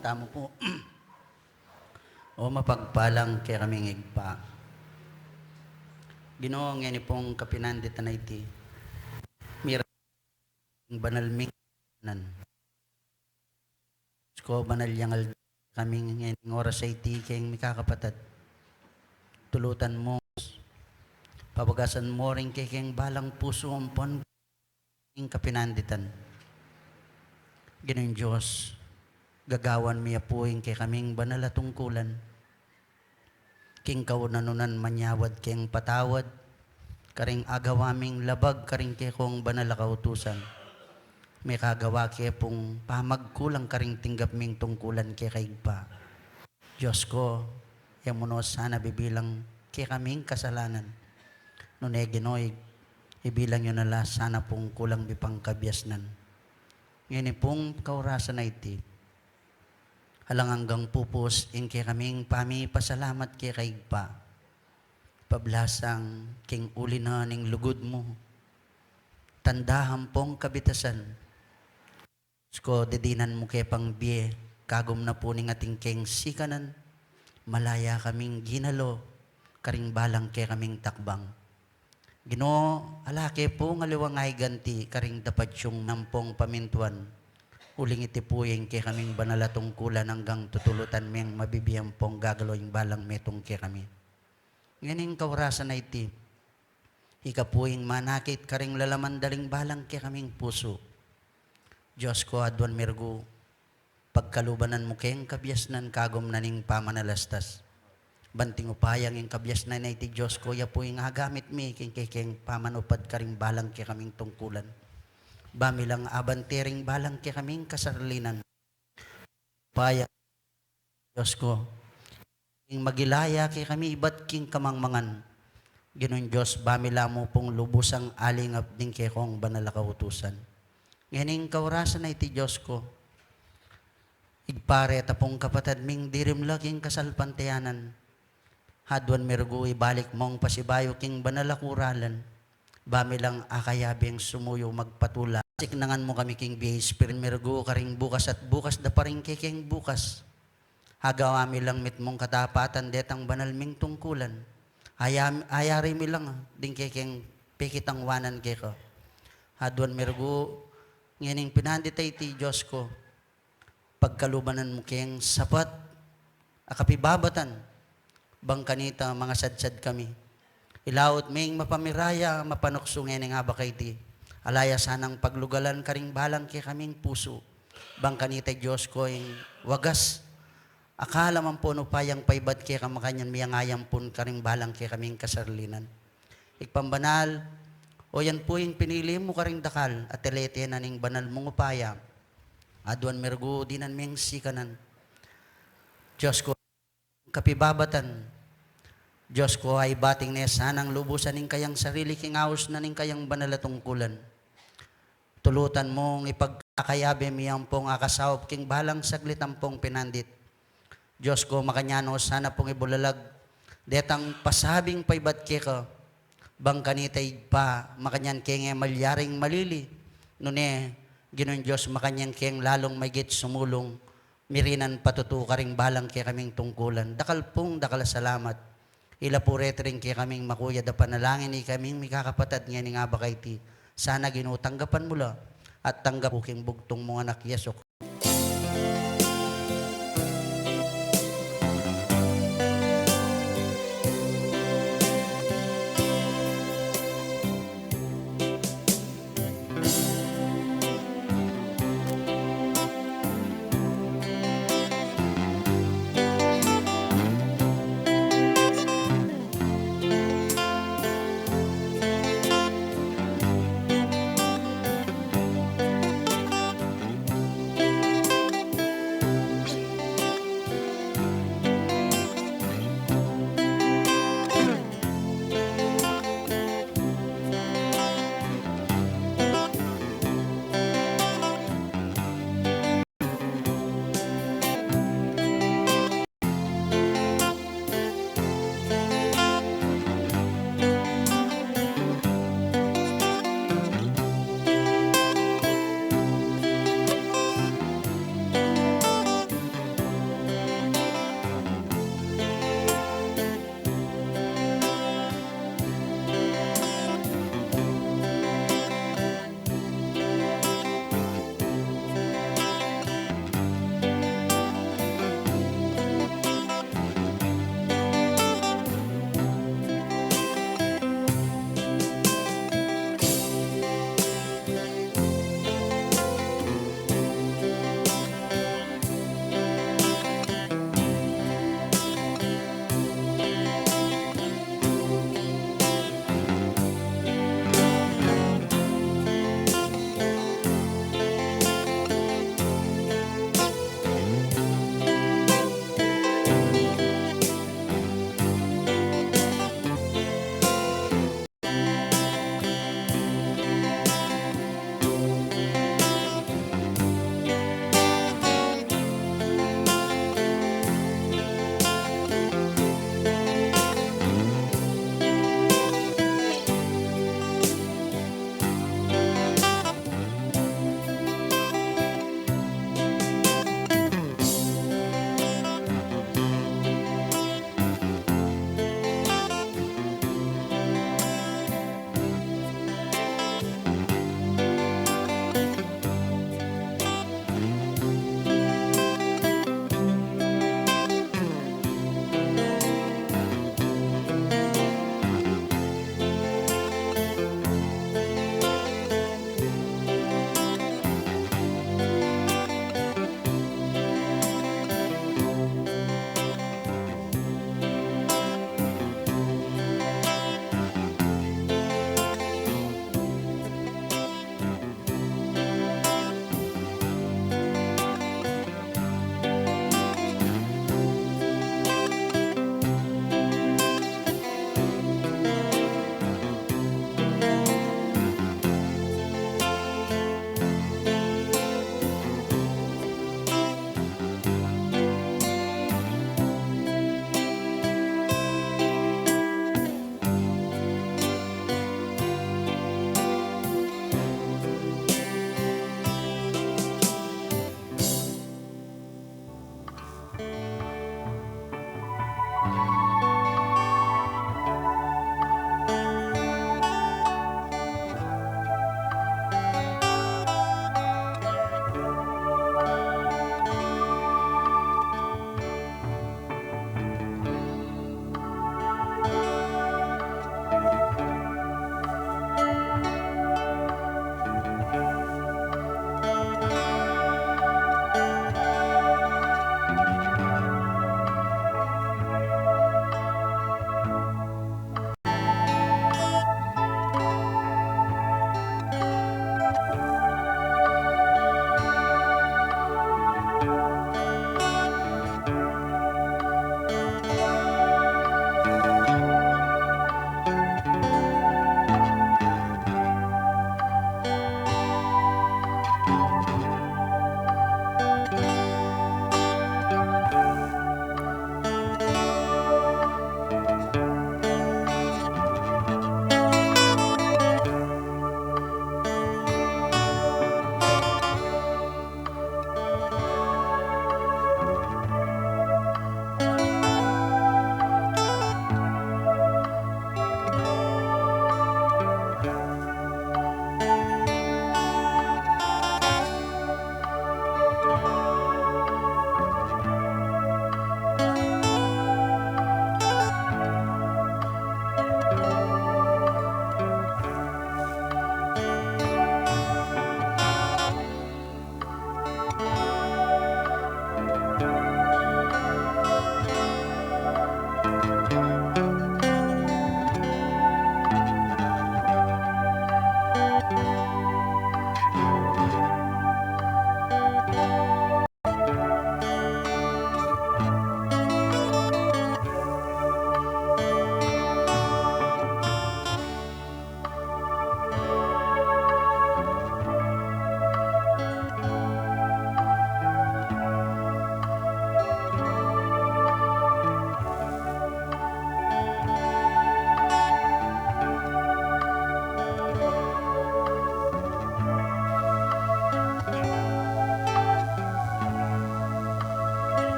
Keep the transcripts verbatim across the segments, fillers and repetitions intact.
Tamu pu. O mapagpalang kekaming Ibpa, Ginu, ngeni pung kapinanditan a iti, mira ing banal ming nan. Diyos ku, banal yang aldo kami ngening oras a iti keng mikakapatad. Tulutan mu, pabagasan mu ring kekeng balang pusu ampon ing kapinanditan. Ginung Dios, gagawan mi ya pu ing kekaming banal a tungkulan. King kaunan-unan manyawad keng patawad karing agawa ming labag karing kekong banal a kautusan. Mekagawa ke pung pamagkulang karing tinggap ming tungkulan keka Ibpa. Dios ku, e mu no sana bibilang kekaming kasalanan. Nune Ginu, i-, ibilang yu na la sana pung kulang mi pang kabiasnan. Ngeni pung kaurasan a iti, alang anggang pupus ing kekaming pamipasalamat keka Ibpa. Pablasang king uli na ning lugud mu, tanda ampong kabitasan. Diyos ku, didinan mu ke pang bie, kagum na pu ning atin keng sikanan, malaya kaming ginalo karing balang kekaming takbang. Ginu, ala ke pung aliwang ganti karing dapat yung ampong pamintuan. Uling iti pu ing kekaming banal a tungkulan anggang tutulutan meng mabibie ampong gagalo ing balang metung kekami. Ngening kaurasan a iti, ika pu ing manakit karing lalaman da ling balang kekaming pusu. Dios ku, aduan mi rugu, pagkalubanan mu keng kabiasnan kagum na ning pamanalastas. Ban king upayang ing kabiasnan a iti, Dios ku, ya pu ing agamit mi king kekeng pamanupad karing balang kekaming tungkulan. Ba mi lang abante ring balang kekaming kasarlinan. Upaya, Dios ku, ing magilaya kekami ibat king kamangmangan. Ginung Dios, ba mi la mu pung lubusang alingap ding kekong banal a kautusan. Ngening kaurasan a iti, Dios ku, Ibpa, reta pung kapatad ming dirimla king kasalpantayanan, aduan mi rugu ibalik mung pasibayu king banal a kuralan. Ba mi lang akayabeng sumuyu magpatula. Siknangan mu kami king bie espiritu mi rugu karing bukas at bukas da pa ring kekeng bukas. Agawa mi lang mitmung katapatan detang banal ming tungkulan. Aya-, ayari mi lang ding kekeng pekitangwanan keka. Aduan mi rugu ngening pinandit a iti, Dios ku, pagkalubanan mu keng sapat a kapibabatan, bang kanita mangasadsadan kami. Ilaut ming mapamiraya, mapanuksu ngening abak a iti, ala ya sanang paglugalan karing balang kekaming pusu. Bang kanita, Dios ku, ing wagas a kalam ampon upayang paibat keka makanyan miyangayam pun karing balang kekaming kasarlinan. Ibpang banal, o yan pu ing pinili mu karing dakal, at telete na ning banal mung upaya. Aduan mi rugu dinan ming sikanan. Dios ku, kapibabatan. Dios ku, ay bating ne sanang lubusan ing kayang sarili king aus na ning kayang banal a tungkulan. Tulutan mung ipagkakayabe mi ampong akasaup king balang saglit ampong pinandit. Dios ku, makanyan no sana pung ibulalag detang pasabing paibat keka, bang kanita Ibpa, makanyan keng e malyaring malili. Nune, Ginung Dios, makanyan keng lalung maigit sumulung mirinan patutu karing balang kekaming tungkulan. Dakal pung dakal a salamat. Ila pu reti ring kekaming makuyad a panalangin, ikaming mikakapatad ngening abak a iti. Sana, Ginu, tanggapan mu la at tanggap pu king bugtung mung Anak, Yesu.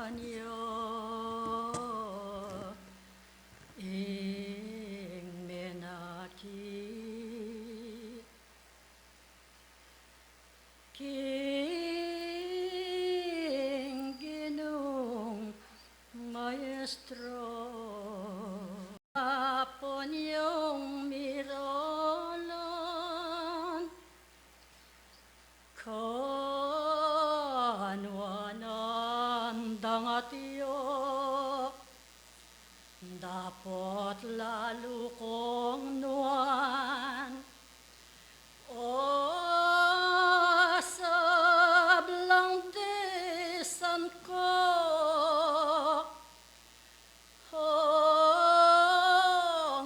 Anyo ing menakit king Ginung Maestro. Apun yung miralan, kanuanan dang atyu, dapot lalu kong nuan. O sablang disan ku,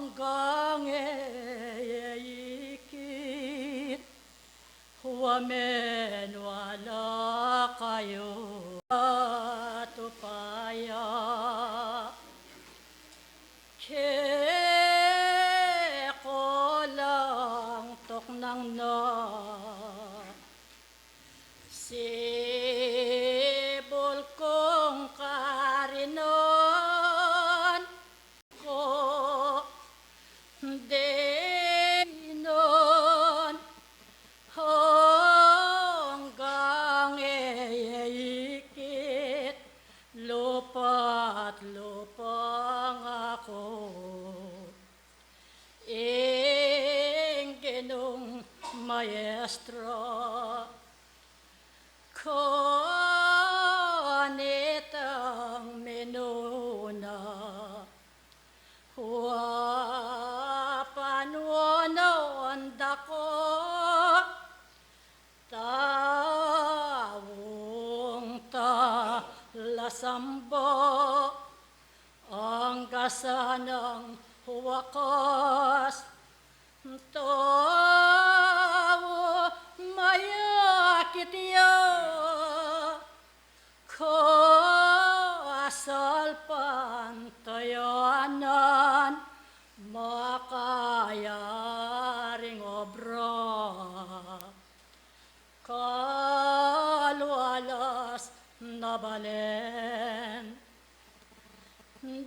hanggang e ikit, wa men wala kayu. At upaya ke ko lang tuknang na sibul kung karinan ko dinan hanggang e lupang aku, ing Ginung Maestro, kanitang minuna, wa panunan da ko, taung talasamba, angga sa nang wakas, tau mayakit ya, kasalpantayanan, makayaring obra, kalualas na balen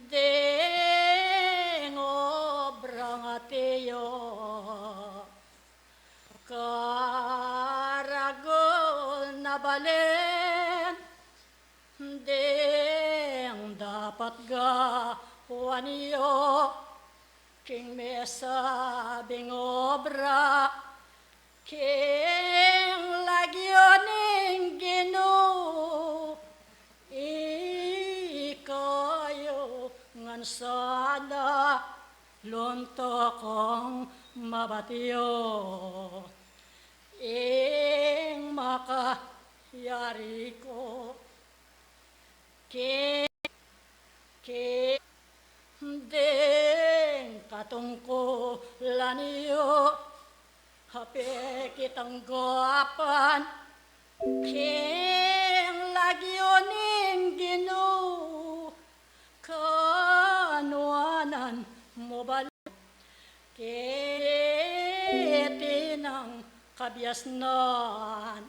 deng obrang atiu, karagul na balen deng dapat gawan yu, king mesabing obra, king lagyu ning Ginu, ikayu ngan sana luntukung mabatyu, ing makayari ku, king, king deng katungkulan yu, ape kitang gapan, king lagyu ning Ginu, kanuanan mu balen, keti nang kabiasnan,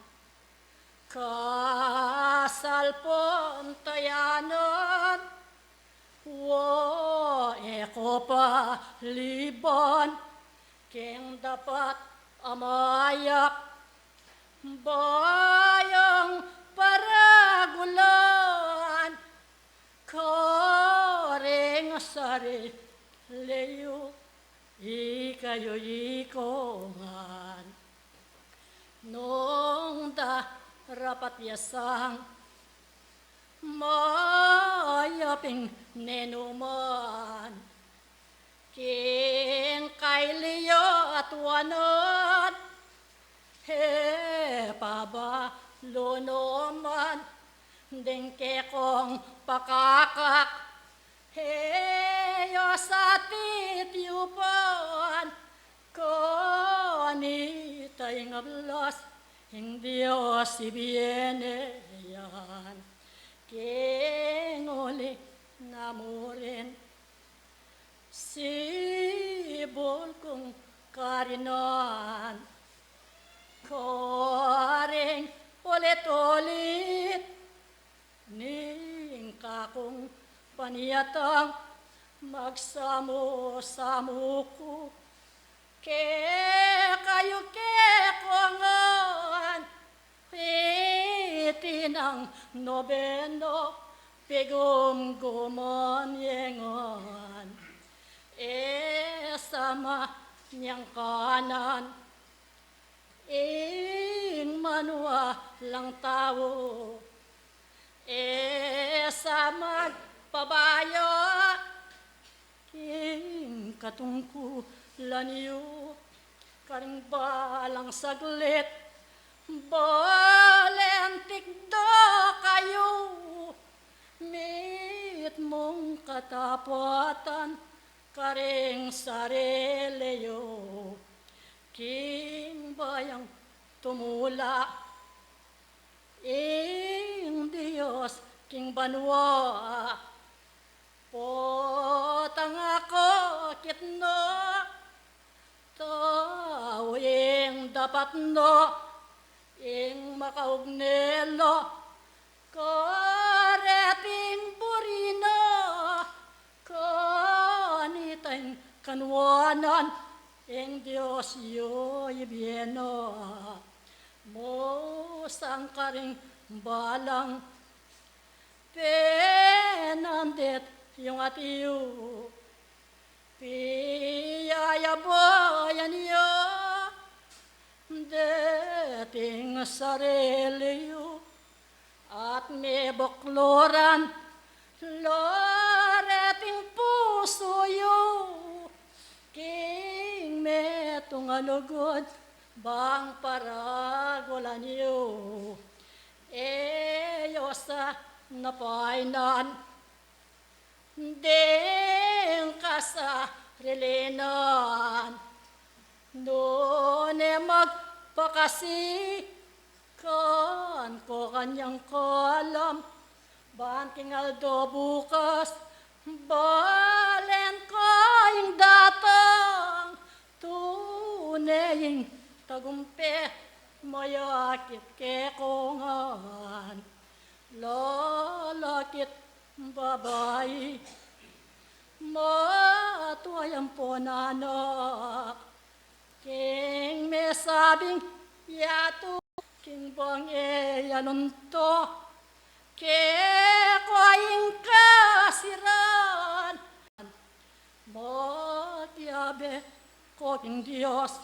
kasalpantayanan, wa e ku paliban king dapat a mayap, bayung paragulan, karing sarili yu, ikayu ikongan. Nung darapat ya sang mayap ing nenuman, king kaili yu at wanan, e pabalu no man deng kekong pakakak, e yu satitiupan, kanita ing ablas ing Dios ibie ne yan. King uli na murin, sibul kung karinan, karing ulit-ulit ning kakung panyatang, magsamu-samu ku kekayu kekongan, iti nang nobeno, pigumguman ye ngan, e sa manyangkanan ing manualang tau, e sa magpabaya king katungkulan yu, karing balang saglit, balen tikdo kayu, mitmung katapatan karing sarili yu, king bayang tumula ing Dios king banua. Potang akakit no, tau ing dapat no, ing makaugne lo, kareting buri na, kanita ing kanuanan, ing Dios yu ibie na. Mu sangkaring balang Penandit yung ati yu, piyayabayan yu deting sarili yu, at mebukluran la reting pusu yu, king metung a lugud bang paragulan yu. E yu sa napainan deng kasarilinan, nune magpakasi kan ko kanyang kalam, ban king aldo bukas balen ko ing datang, tune ing tagumpe mayakit ke ko ngan. Lalakit babai, matua yang ponanak, king mesabing yatu, king bang e yanunto ke ko ing kasiran. Makiabe ko king Dios,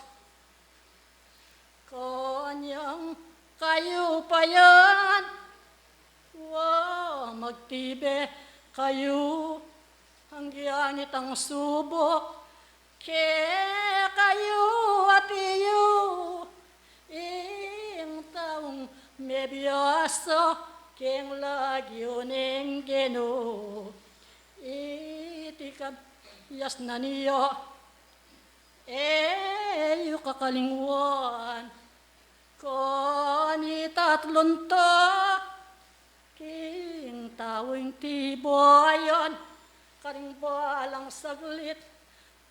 kanyang kayupayan, wa magtibe kayu, anggiang itang subuk kekayu ati yu, ing taung mebiasa keng lagyu ning Ginu. Iti kabiasnan ya, e yu kakalingwan, kanitat lunta king tau ing tibayan, karing balang saglit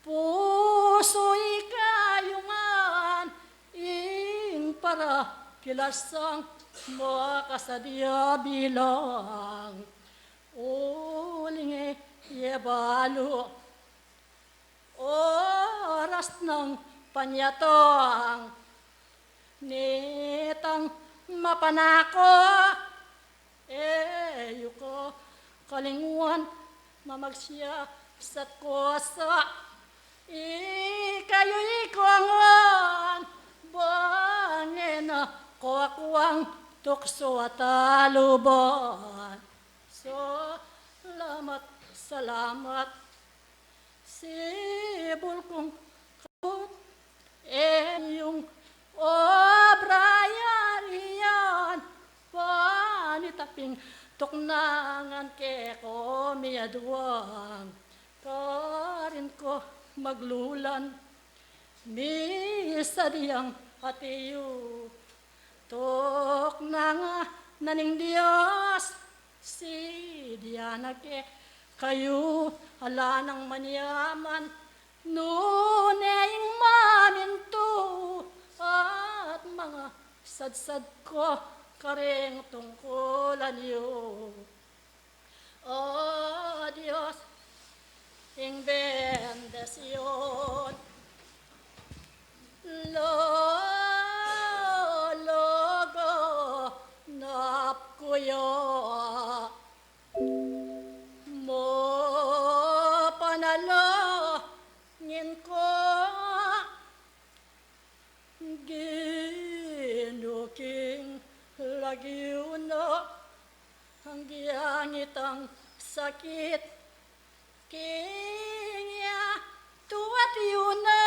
pusu ikayu ngan, ing para kilasang makasadya bilang. Uling e ye balu oras nang panyatang nitang mapanako, e yu ko kalingwan, mamagsiyasat ko sa ikayu ikuangan, bang e na ko akuang tuksu at aluban. Salamat, salamat. Sibul kung kabut, e yung obra yarian, panitaping tuknangan ke ko miyaduang, karin ko maglulan. Misadyang ati yu, tuknangan na ning Dios, sidya na kekayu, ala nang manyaman, nune ing mamintu, at mangasadsad ko karing tungkulan yu. O Dios, ing bendisyun, lalaganap ku ya, mapanalangin ku. Ginu, king lagyu na, anggiang itang sakit, king yatu ati yu na,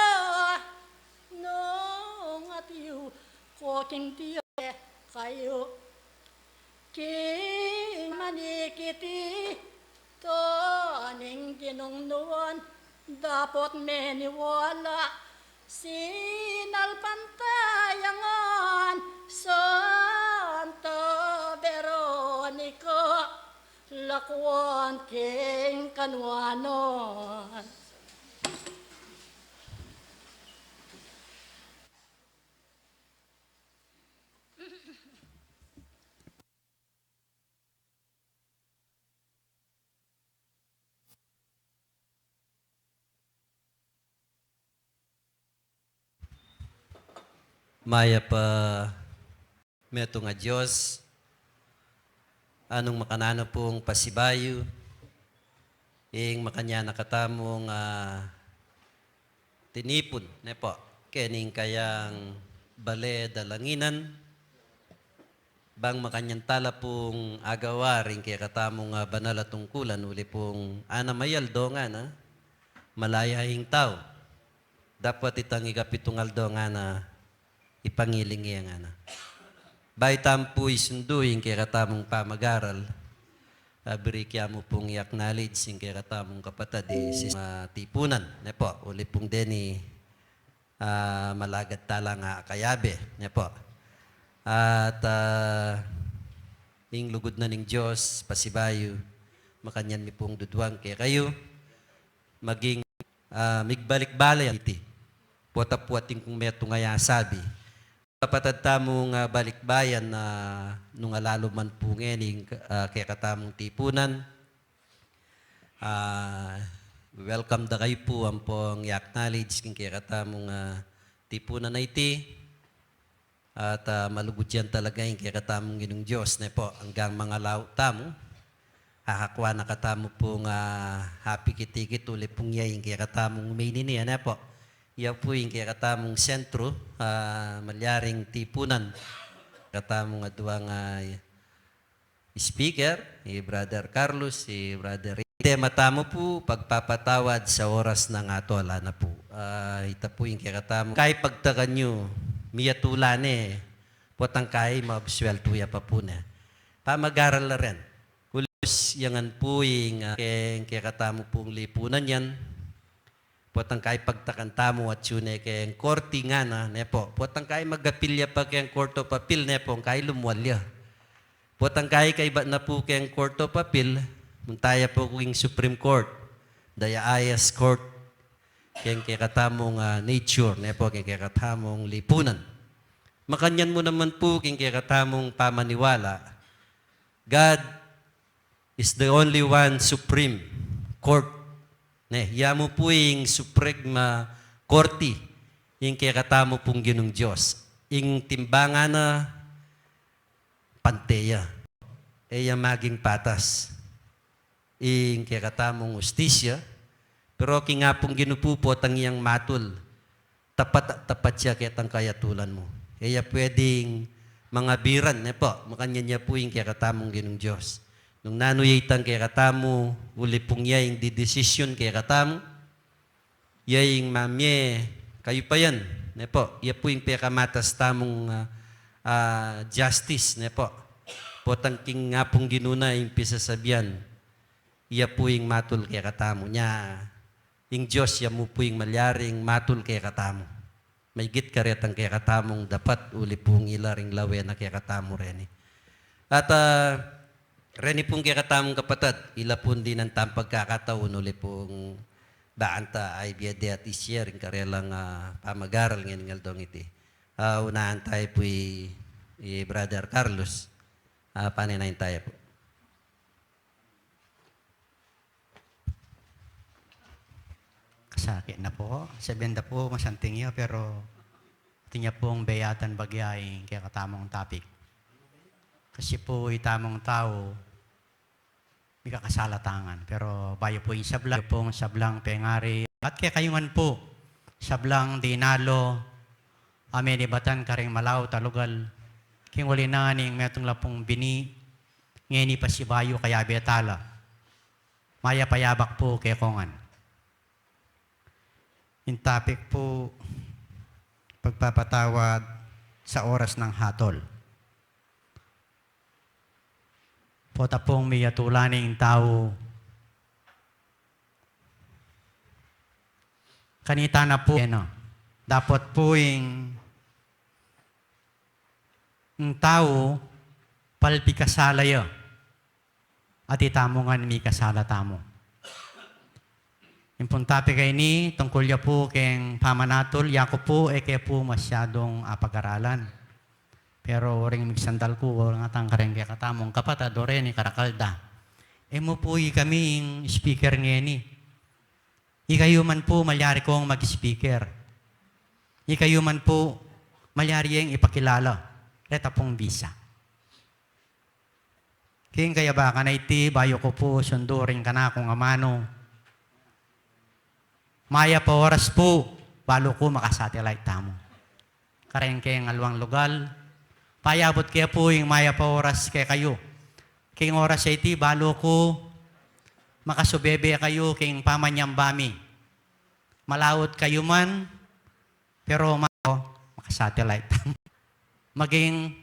nung ati yu ko king Dios kayu. King manikit ita ning ginungnuan, dapot meniwala, sinalpantaya ngan Santa Veronica, lakuan king kanuanan. Mayap a metung a Dios, Anung makananu pung pasibayu ing makanyan a katamung, ah, tinipun, ne po, kening kayang bale dalanginan, bang makanyan tala pung agawa ring kekatamung, ah, banal a tungkulan, uli pung ana mayaldo ngana, malaya ing tau. Dapot itang ikapitung aldo ngana, ipangiling ya ngana. Bayu tamu pu isundu ing kekatamung pamagaral, ah, buri ke mu pung i-acknowledge ing kekatamung kapatad, i sis-, ah, tipunan, ne po, uli pung deni, ah, malagad tala nga kayabe, ne po. At, ah, ing lugud na ning Dios, pasibayu, makanyan mi pung duduang kekayu, maging, ah, migbalikbayan iti. Pota pu atin kung metung a asabi. Kapatad tamung, ah, balikbayan, ah, nung alalu man pu ngeni, ah, kekatamung tipunan. Ah, welcome da kayu pu ampong i-acknowledge king kekatamung, ah, tipunan a iti. At, ah, malugud yan talaga ing kekatamung Ginung Dios, ne po, anggang mangalau tamu. Akakua na katamu pung, ah, happy kitikit uli pung ya ing kekatamung main ini, ne po. Ya pu ing kekatamung sentro, ah, malyaring tipunan. Kekatamung aduang, ah, speaker, i Brother Carlos, i Brother Ri-, tema tamu pu, pagpapatawad sa oras nang hatol, ana pu. Ah, ita pu ing kekatamung, kay pagtakan yu, miyatula ne, potang kay maabsueltu ya pa pu ne. Pamagaral la ren. Kulis, ya ngan pu ing, ah, ke-, kekatamu pung lipunan yan. Potang kay pagtakan tamu atyu ne keng korti ngana, ne po. Potang kay mag-apil ya pa keng Court of Appeal, ne po, kay lumwal ya. Potang kay kaybat na pu keng Court of Appeal, munta ya pu king Supreme Court, the highest court, keng kekatamung, ah, nature, ne po, keng kekatamung lipunan. Makanyan mu naman pu keng kekatamung pamaniwala, God is the only one supreme court. Ne, ya mu pu ing suprema korti, ing kekatamu pung Ginung Dios. Ing timbangan na pante ya. E ya maging patas ing kekatamung hustisya, pero king Apung Ginu pu potang yang matul. Tapat, tapat ya ketang kayatulan mu. E ya pwedeng mangabiran, ne po, makanyan ya pu ing kekatamung Ginung Dios. Nung nanu ya itang kekatamu, uli pung ya ing didesisyun kekatamu, ya ing mamie, kayu pa yan, ne po, ya pu ing pekamatas tamung, ah, ah, justice, ne po. Potang king Apung Ginu na ing pisasabian, ya pu ing matul kekatamu. Nya, ing Dios ya mu pu ing malyaring matul kekatamu. Maigit karetang kekatamung dapat uli pung ila ring lawen na kekatamu reni. At, ah, reni pung kekatamung kapatad, ila pung dinan tamung pagkakataun uli pung banta ay bie de at i-share ing karelang, ah, pamagaral ngening aldong iti. Ah, unahan tayu pu i, i Brother Carlos. Ah, paninayan tayu pu. Kasakit na pu. Sabian da pu, masanting ya, pero atin ya pung beyatan bagya ing kekatamung topic. Kasi pu itamung tau, mikakasala tangan. Pero bayu pu ing sablang, bayu pung sablang pengari. At kekayu ngan pu, sablang dinalo, a menibatan karing malaut a lugal. King uli na ning metung la pung bini, ngeni pasibayu kayabe tala. Mayap a yabak pu kekongan. Ing topic pu, pagpapatawad sa oras nang hatol. Pota pung miyatula ne ing tau, kanita na pu, e na. Dapot pu ing, ing tau, palpikasala ya. At itamu ngan mikasala tamu. Ing pung topic a ini, tungkul ya pu keng pamanatul, yaku pu, e ke pu masyadung apagaralan. Pero uring migsandal ku, uring atang kareng kekatamung kapatad, o reni karakal da. E mu pu ikami ing speaker ngeni. Ikayu man pu malyari kong mag-speaker. Ikayu man pu malyari yeng ipakilala. Reta pung bisa. King kayabakan a iti, bayu ku pu sundurin kanakung amanu, mayap a oras pu, balu ku makasatellite tamu karing keng aliwang lugal. Payabut ke pu ing mayap a oras kekayu. King oras a iti, balu ku makasubebe kayu king pamanyamba mi. Malaut kayu man, pero ma-, makasatellite tamu. Maging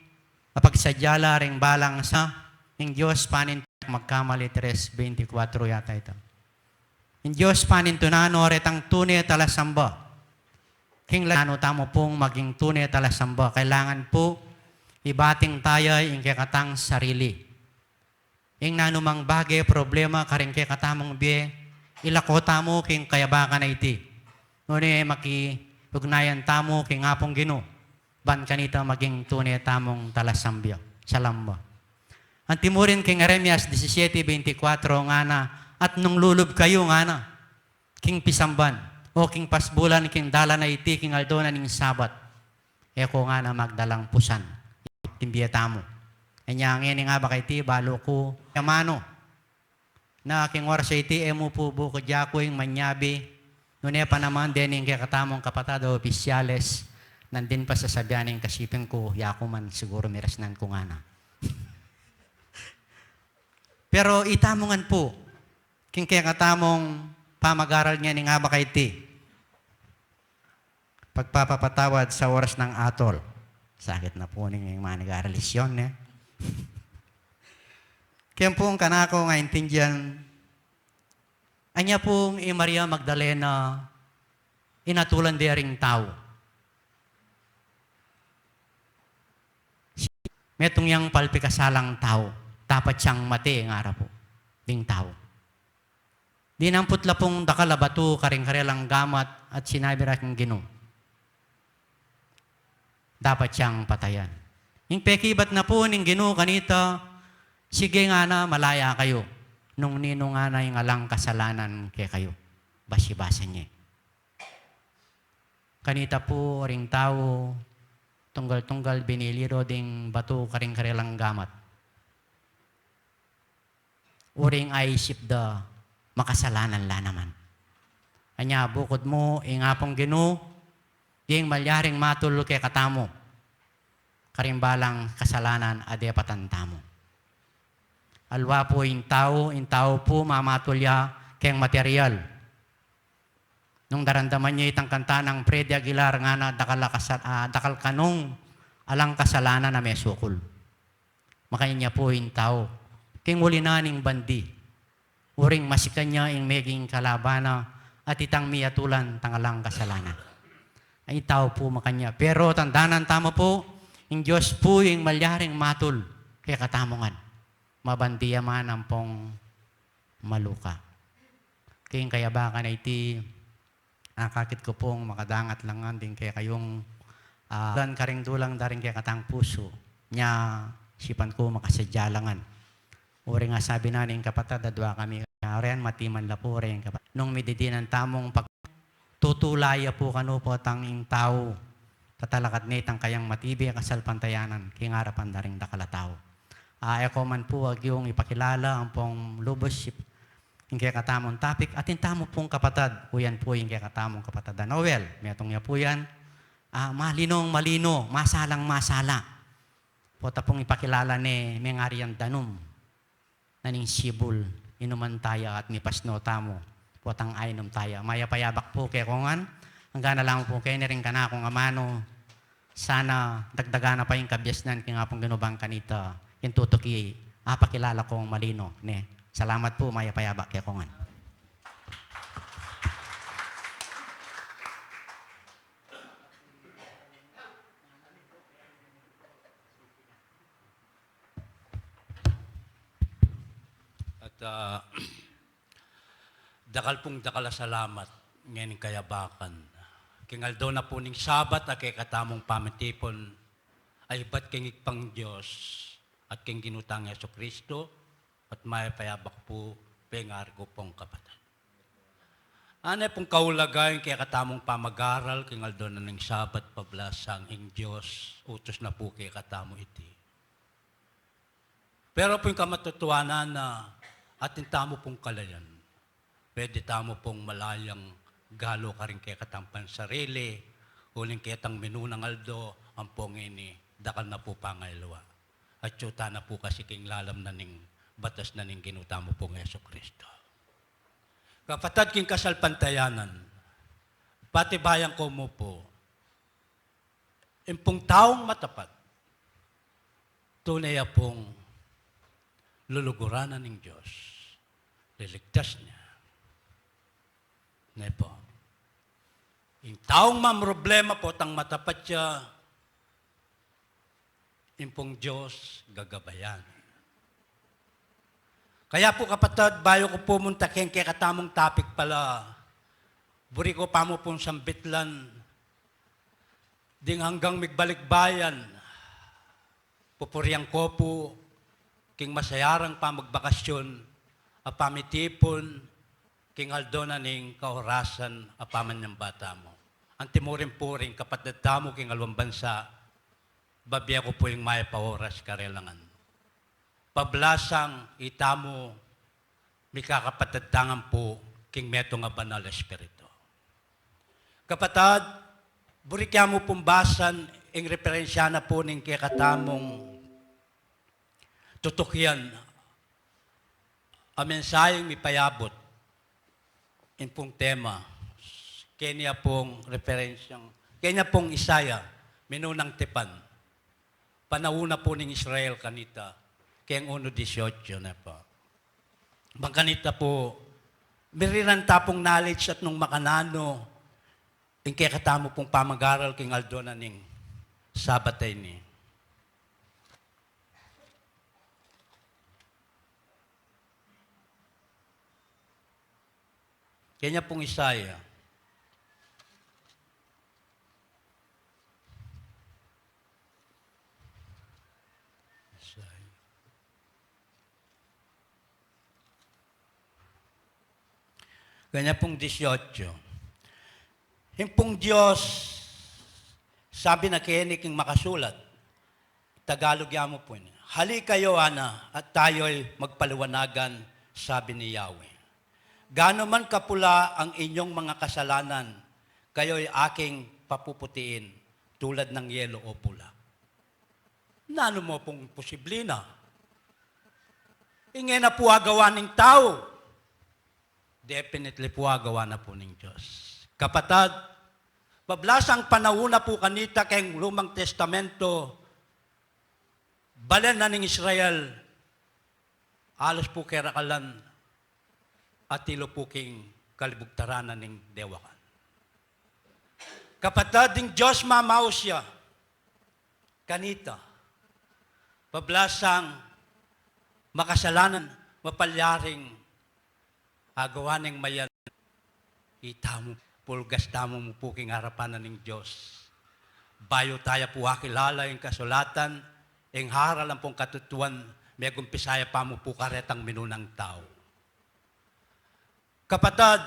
mapagsadya la ring balang sa, ing Dios panintu-, magkamali, tres veinticuatro yata ita. Ing Dios panintunan no retang tune talasamba. King la-, nanu tamu pung maging tune talasamba, kailangan pu ibating taya ing kekatang sarili. Ing nanumang bage, problema karing kekatamung bie, ilako tamu king kayabakan a iti. Nune makiugnayan tamu king Apung Ginu, ban kanita maging tune tamung talasamba, salamba. Anti mu rin king Jeremias disisiete veinticuatro ngana, at nung lulub kayu ngana king pisamban, o king pasbulan, king dalan a iti, king aldo na ning Sabat, e ko ngana magdalang pusan king bie tamu. Anya ngeni nga ba kaiti, balu ku amanu na king oras a iti, e mu pu bukud yaku ing manyabi, nune pa naman dening kekatamung kapatad a opisyales, nandin pa sasabian ing kasiping ku, yaku man siguru mirasnan ku ngana. Pero itamu ngan pu, king kekatamung pamagaral ngeni nga ba kaiti, pagpapapatawad sa oras nang atol. Sakit na pu ning manigaral isyon, ne? Keng pung kanaku nga intindian, anya pung i Maria Magdalena, inatulan de ring tau. Metung yang palpikasalang tau, dapat yang mate, ngara pu ding tau. Dinamput la pung dakal a batu karing karelang gamat at sinabi ra king Ginu, dapat yang patayan. Ing pekibat na pu ning Ginu kanita, sige ngana, malaya kayu, nung ninu ngana ing alang kasalanan kekayu. Basi-basa ne. Kanita pu ring tau, tunggal-tunggal binili ro ding batu karing karelang gamat. Uring aisip da makasalanan la naman. Anya bukud mu ing Apung Ginu, ing malyaring matul kekatamu karing balang kasalanan a depatan tamu. Aliwa pu ing tau, ing tau pu mamatul ya keng material. Nung daramdaman ye itang kanta nang Freddy Aguilar ngana, dakal a kasa-, ah, dakal kanung alang kasalanan a mesukul. Makanyan ya pu ing tau king uli na ning bandi, uring masikan ya ing meging kalaban na at itang miatulan tang alang kasalanan. Ing tau pu makanyan. Pero tandanan tamu pu, ing Dios pu ing malyaring matul kekatamu ngan, mabandi ya man ampong maluka. King kayabakan a iti, akakit ku pung makadangat la ngan ding kekayung, ah, karing dulang da ring kekatang pusu. Nya, sipan ku makasadya la ngan. Uring asabi na ning kapatad, adwa kami, ren, matiman la pu ring kapatad. Nung mididinan tamung pag-, tutula ya pu kanu potang ing tau tatalakad ne itang kayang matibe a kasalpantayanan king arapan da ring dakal a tau. Ah, e ko man pu agyung ipakilala ampong lubus ing kekatamung topic, atin tamu pung kapatad, uyan pu ing kekatamung kapatad a Noel, metung ya pu yan, ah, malinong malino, masalang masala. Pota pung ipakilala ne, mengari yang danum na ning sibul, inuman taya at mipasno tamu, potang ainum taya. Mayap a yabak pu kekongan, angga na lang pu keni ring kanakung amanu, sana dagdagan na pa ing kabiasnan king Apung Ginu bang kanita ing tutuki, apakilala kung malino, ne. Salamat pu, mayap a yabak kekongan. At, ah, dakal pung dakal a salamat ngening kayabakan. King aldo na pu ning Sabat a kekatamung pamitipun, a ibat king Ibpang Dios at king Ginu tang Jesucristo, at mayap a yabak pu, pengari ku pung kapatad. Ane pung kaulagan ing kekatamung pamagaral king aldo na ning Sabat, pablasang ing Dios, utus na pu kekatamu iti. Pero pung kamatotoanan na atin tamu pung kalayan. Pwede tamu pung malayang galu karing kekatamung sarili, uling ketang minunang aldo, ampong ini, dakal na pu pangailuan. Atyu tana pu kasi king lalam na ning batas na ning Ginu tamu pung Jesucristo. Kapatad king kasalpantayanan, patibayan ku mu pu, ing pung taung matapat, tune ya pung luluguran na ning Dios, liligtas niya. Ne pu. Ing taung mamroblema potang matapat ya, ing pung Dios gagabayan. Kaya pu kapatad, bayu ku pu munta keng kekatamung topic pala, buri ku pa mu pung sambitlan, ding anggang migbalikbayan, pupurian ku pu king masayarang pamagbakasyon a pamitipun king aldo na ning kaorasan a pamanyamba tamu. Anti mu rin pu ring kapatad tamu king aliwang bansa, babie ku pu ing mayap a oras karelang. Pablasang itamu mikakapatad tangan pu king metung a banal a espiritu. Kapatad, buri ke mu pung basan ing referensya na pu ning kekatamung tutukian a mensaheng mipayabut, ing pung tema, keni ya pung referensyang, keni ya pung Isaiah, minunang tipan. Panaun na pu ning Israel kanita, keng uno dieciocho na pa. Bang kanita pu, mirinan ta pung knowledge at nung makananu, ing kekatamu pung pamag-aral king aldo na ning Sabat a ini. Kenya pung Isaiah. Isaiah. Kanya pung dieciocho. Ing pung Dios, sabi na keni king makasulat, Tagalog ya mu pu ini. Hali kayo, ana, at tayo'y magpaliwanagan, sabi ni Yahweh. Gaano man kapula ang inyong mga kasalanan, kayo'y aking papuputiin tulad ng yelo o pula. Nanu mu pung posible na? Ingena pu agawa ning tau. Definitely pu agawa na pu ning Dios. Kapatad, pablasang panaun na pu kanita keng Lumang Testamento, balen na ning Israel, alus pu kerakalan, atilu pu king kalibugtaran na ning dewakan. Kapatad, ing Dios mamaus ya kanita. Pablasang makasalanan, mapalyaring agawa neng mayan, itamu, pulgas tamu mu pu king arapan na ning Dios. Bayu taya pu akilala ing kasulatan, ing haral ampong katutuan, megumpisaya pa mu pu karetang minunang tau. Kapatad,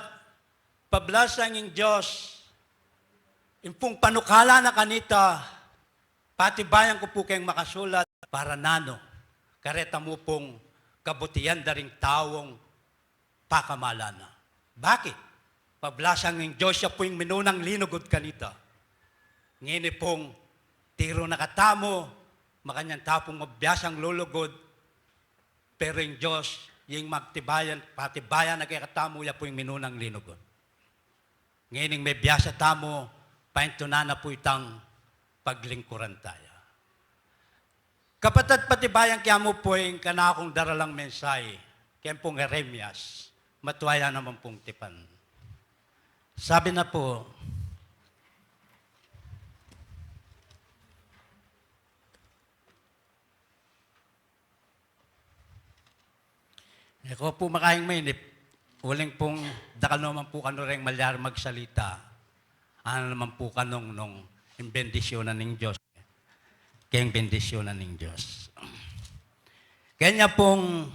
pablasang ing Dios, ing pung panukala na kanita, patibayan ku pu keng makasulat, para nanu, kareta mu pung kabutian da ring taung pakamalan na. Bakit? Pablasang ing Dios ya pu ing minunang linugud kanita. Ngeni pung tiru na katamu, makanyan ta pung mabiasang lulugud, pero ing Dios, ing magtibayan, patibayan na kekatamu, ya pu ing minunang linugud. Ngening mebiasa tamu, paintunan na pu itang paglingkuran taya. Kapatad, patibayan ke mu pu ing kanakung daralang mensahe, keng pung Jeremias, matua ya naman pung tipan. Sabi na pu, E ko pu makaing mainip, uling pung dakal naman pu kanu reng malyari magsalita. Ana naman pu kanung nung ing bendisyunan ning Dios. Keng bendisyunan ning Dios. Kenya pung,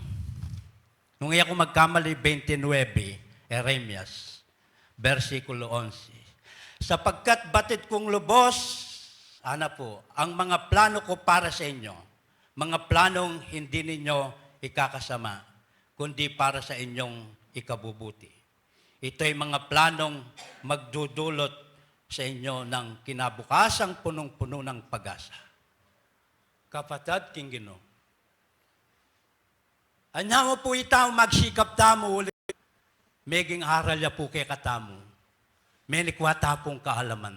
nung e ku magkamali, twenty-nine, Jeremias, bersikulo onse. Sapagkat batid kung lubos, ana pu, ang mga plano ko para sa inyo, mga planong hindi ninyo ikakasama, kundi para sa inyong ikabubuti. Ito'y mga planong magdudulot sa inyo ng kinabukasang punong-puno ng pag-asa. Kapatad king Ginu, anya mu pu ita, magsikap tamu uli, meging aral ya pu kekatamu, menikwa ta pung kaalaman,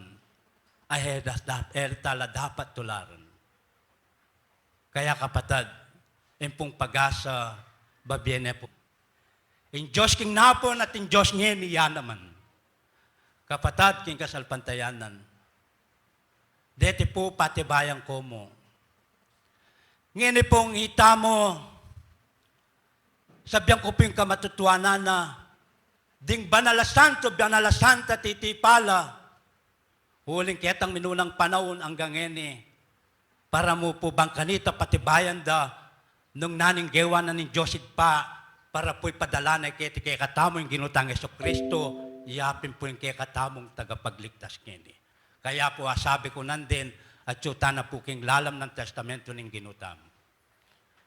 a e da-, da-, e tala dapat tularan. Kaya kapatad, ing pung pag-asa, babie ne pu. Ing Dios king napun at ing Dios ngeni ya naman. Kapatad king kasalpantayanan, deti pu patibayan ku mu. Ngeni pung ita mu, sabian ku pu ing kamatutuanan na, ding banal a santo, banal a santa titipa la, uling ketang minunang panaun anggang ngeni, para mu pu bang kanita patibayan da, nung naning gewa na ning Dios Ibpa, para pu ipadala na keti kekatamu ing Ginu tang Jesucristo, ya pin pu ing kekatamung tagapagligtas ngeni. Kaya pu asabi ku nandin, atyu tana pu king lalam nang testamento ning Ginu tamu.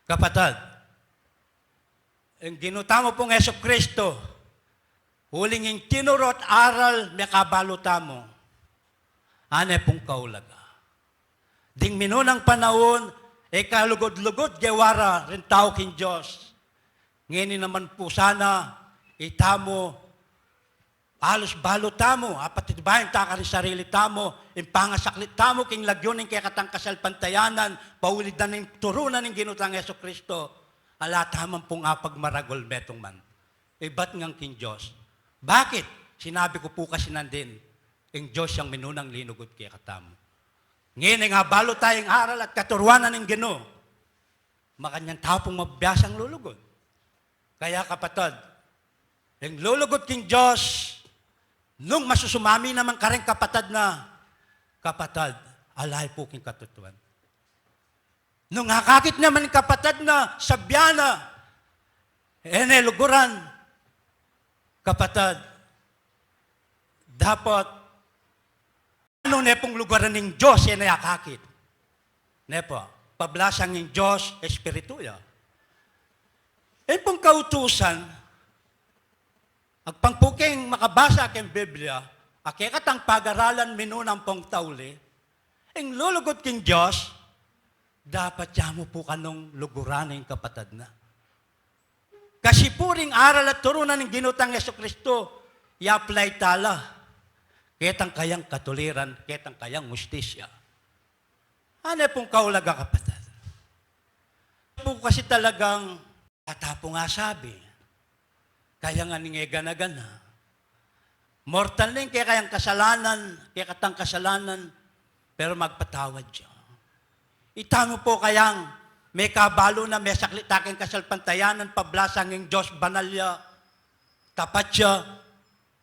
Kapatad, ing Ginu tamu pung Jesucristo, uling ing tinuru at aral mekabalu tamu, ane pung kaulaga. Ding minunang panaun, e kalugud-lugud gewa ra ring tau king Dios. Ngeni naman pu sana, itamu, alus balu tamu, apatibayan ta karing sarili tamu, ing pangasaklit tamu king lagyu ning kekatang kasalpantayanan, pauli da ning turu na ning Ginu tang Jesucristo, ala taman pung apagmaragul metung man. Ibat ngan king Dios. Bakit? Sinabi ku pu kasi nandin, ing Dios yang minunang linugud kekatamu. Ngeni nga balu tayang aral at katuruan na ning Ginu, makanyan ta pung mabiasang lulugud. Kaya kapatad, ing lulugud king Dios, nung masusumami naman kareng kapatad na, kapatad, ala ya pu king katutuan. Nung akakit naman ing kapatad na, sabian na, e ne luguran, kapatad, dapat, nung ne pung luguran ning Dios, e ne akakit. Ne pu, pablasang ing Dios, espiritu ya. E pung kautusan, agpang pu keng makabasa keng Biblia, a kekatang pagaralan minunang pung tauli, ing lulugud king Dios, dapat ya mu pu kanung luguran ing kapatad na. Kasi pu ring aral at turu na ning Ginu tang Jesucristo, i-apply tala ketang kayang katuliran, ketang kayang hustisya. Ane pung kaulaga, kapatad? Pu kasi talagang, ata pung asabi, kaya nga ning e gana-gana. Mortal ne ing kekayang kasalanan, kekatang kasalanan, pero magpatawad ya. Ita mu pu kayang mekabalu na, mesaklit ta keng kasalpantayanan, pablasang ing Dios banal ya, tapat ya,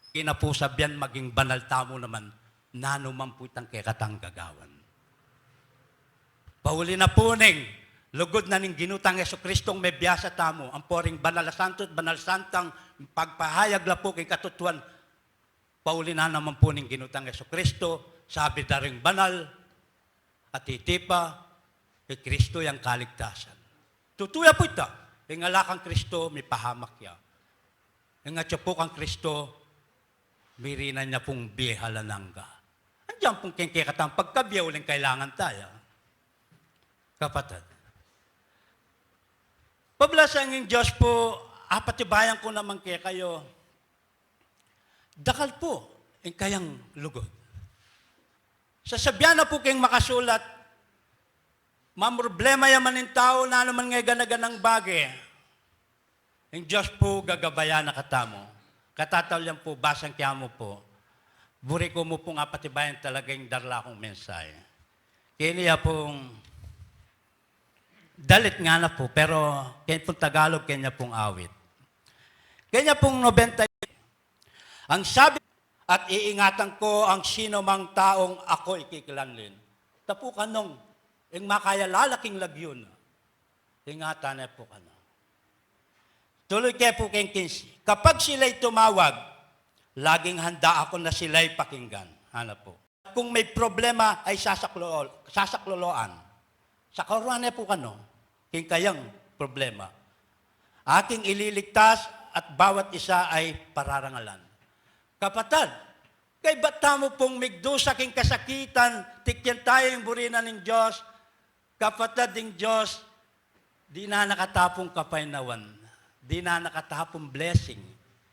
kinapusabian maging banal tamu naman, nanu man pu itang kekatang gagawan. Pauli na pu ning lugud na ning Ginu tang Jesucristong mebiasa tamu, ampo ring banal a santo at banal santang pagpahayag la pu king katutuan, pauli na naman pu ning Ginu tang Jesucristo, sabi da ring banal a titipa, i Kristo yang kaligtasan. Tutu ya pu ita, ing ala kang Kristo, mipahamak ya. Ing atyu pu kang Kristo, mirinan ya pung bie alang angga. Andiyan pung keng kekatang pagkabie uling kailangan taya, kapatad. Pablasang ing Dios pu, apatibayan ku naman kekayu, dakal pu ing kayang lugud. Sasabian na pu keng makasulat, mamroblema ya man ing tau, nanu man ing e gana-ganang bage, ing Dios pu gagabayan na katamu. Katataulian pu, basang ke mu pu. Buri ku mu pung apatibayan talaga ing darla kung mensahe. Keni ya pung, dalit ngana pu, pero keni pung Tagalog, keni ya pung awit. Keni ya pung nobenta, ang sabi, at iingatan ko ang sinumang taong ako'y kikilanlin. Ita pu kanung, ing makayalala king lagyu na, ingatan ne pu kanu. Tuluy ke pu keng kinsi. Kapag sila'y tumawag, laging handa ako na sila'y pakinggan. Hanap po. Kung may problema ay sasaklo-, sasakloloan. Sa kauruan ne pu kanu, king kayang problema. Aking ililigtas at bawat isa ay pararangalan. Kapatad, kaybat tamu pung migdusa king kasakitan, tikyan taya ing buri na ning Dios. Kapatad, ing Dios, dinan na kata pung kapaynawan, dinan na kata pung blessing.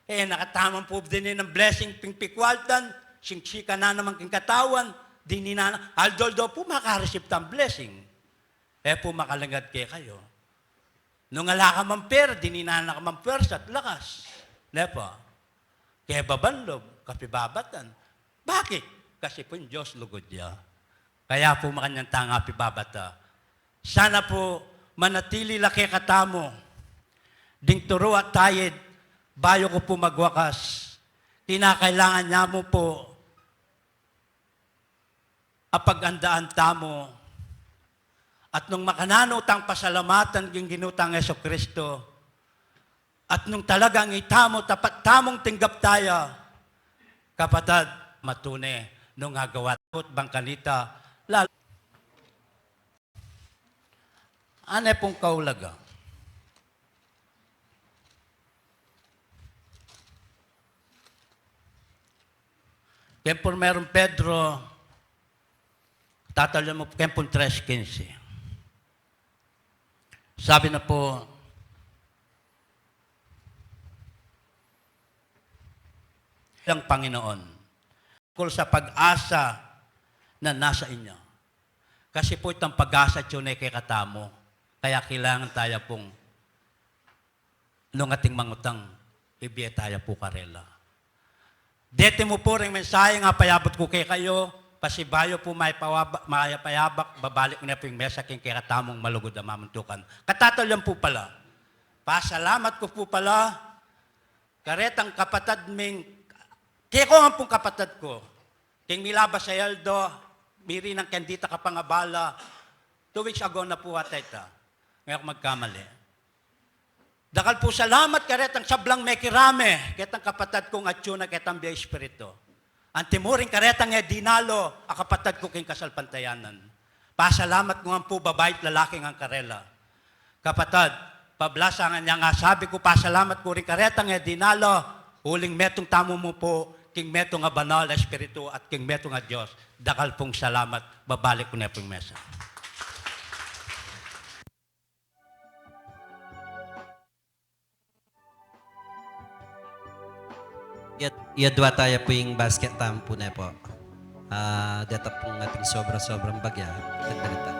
E na kata man pu dininan blessing king pikwa altan, sing sikanan naman king katawan, dinan na, aldo-aldo pu makareceive tang blessing. E pu makalingad kekayu. Nung ala ka mang pera, dinan na ka mang pwersa at lakas. Ne pu? Kebaban lub, kapibabatan. Bakit? Kasi pu ing Dios lugud ya. Kaya pu makanyan tang pibabata. Sana pu manatili la kekatamu ding turu at tayid bayu ku pu magwakas. Kinakailangan ya mu pu apagandaan tamu, at nung makananu tang pasalamatan king Ginu tang Jesucristo, at nung talagang itamu, tapat tamung tinggap taya, kapatad, matune, nung agawa tamu bang kanita, lal-, ane pung kaulaga. King Primerong Pedro, tatalyan mu pu king tres quince. Sabi na pu, ng Panginoon, kul sa pag-asa na nasa inyo. Kasi pu itang pag-asa, tune kekatamu. Kaya kailangan taya pung nung ating mangutang, ibie taya pu karela. Deti mu pu ring mensahe a payabut ku kekayu, pasibayu pu mayap a waba-, mayap a yabak, babalik ku ne pu ing mesa king kekatamung malugud a mamuntukan. Katatalyan pu pala. Pasalamat ku pu pala, karetang kapatad ming, keko ngan pung kapatad ku. King milabas a aldo, miri nang kendita kapangabala, two weeks ago na pu ata ita. Ngeni ku magkamali. Dakal pung salamat karetang sablang mekirame, ketang kapatad kung atyu na ketang bie espiritu. Anti mu rin karetang e dinalo a kapatad ku king kasalpantayanan. Pasalamat ku ngan pu babai at lalaki ngan karela. Kapatad, pablasangan yang asabi ku, pasalamat ku rin karetang e dinalo, uling metung tamu mu pu king metung a banal a espiritu at king metung a Dios. Dakal pung salamat, babalik ku ne pu ing mesa. Iyad-, iyadwa taya pu ing basket tamu pu ne pu. Ah, deta pung ating sobra-sobrang bagya. Tagbalita.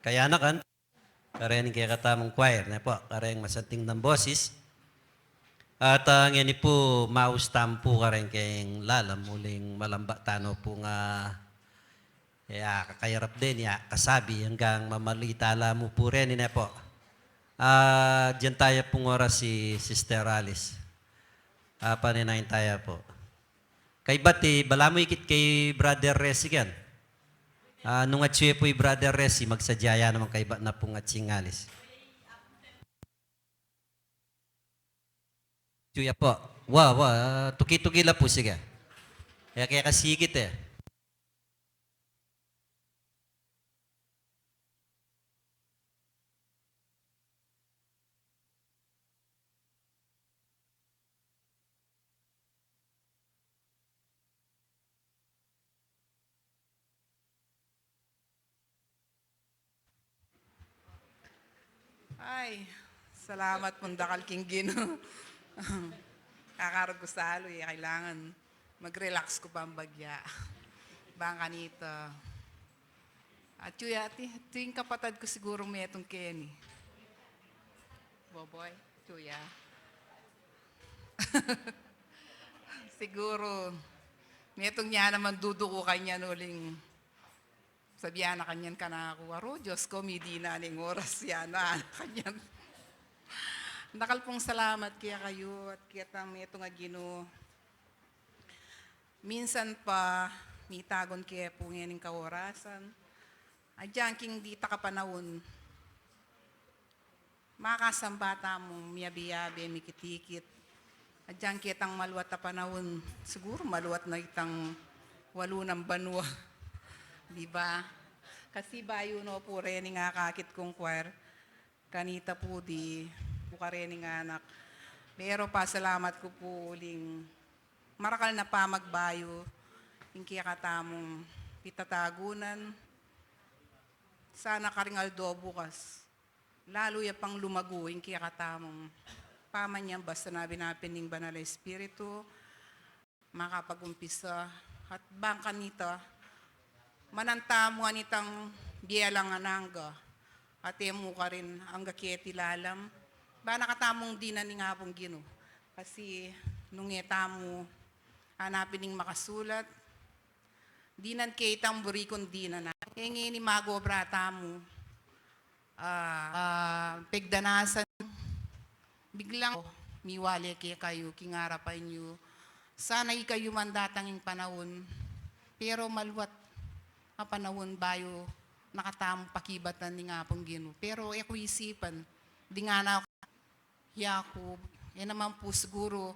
kayanakan, kareng kekatamung choir, ne pu, kareng masanting nang bosis. At, ah, ngeni pu, maus tamu pu kareng keng lalam, uling malamba tana pu nga, e, akakayarap deni, e, kasabi, anggang mamalita la mu pu reni, ne pu. Ah, dinan taya pung oras si Sister Alice. Ah, paninayan taya pu. Kaybat, e, balamu ikit kay Brother Resi ken. Ah, nung atsu ya pu i Brother Resi, magsadya ya naman kaybat na pung atsing alis. Atsu ya pu. Wa, wa, tuki-tuki la pu, sige. E, kaya kasikit, e. Ay, salamat pung dakal king Ginu. Kakarag ku sa lu, e, kailangan mag-relax ku pang bagya. Bang kanita. Atsu ya, ti, ti ing kapatad ku siguru metung keni. Boboy, atsu ya. Siguru, metung ya naman duduku kanyan uling. Sabian na kanyan kanaku, "Aru, Dios ku, midi na ning oras ya na," kanyan. Dakal pung salamat kekayu at ketang metung a Ginu. Minsan pa, mitagun ke pu ngening kaorasan. Agyang king dita kapanaun, makasamba tamung miyabe-yabe, mikit-ikit. Agyang ketang maluat a panaun, siguru maluat na itang walu nang banua. Di ba? Kasi bayu no pu reni nga akakit kung choir. Kanita pu di pu kareni nga anak. Pero pasalamat ku pu uling marakal na pamagbayu ing kekatamung pitatagunan. Sana karing aldo bukas, lalu ya pang lumagu ing kekatamung pamanyamba, sinabi na pin ning Banal a Espiritu, makapag-umpisa, at bang kanita, manan tamu anitang bie lang a nangga, at e mu karin angga keti lalam, ba na katamung dinan ning Apung Ginu. Kasi nung e tamu anapin ing makasulat, dinan ke itang buri kung dinan na. E ngeni magobra tamu, ah, ah, pegdanasan, biglang miwale kekayu king arapan yu. Sana ikayu man datang ing panaun, pero maluat a panaun bayu na katamu pakibatan ning Apung Ginu. Pero e ku isipan, ding anak yaku, e naman pu siguru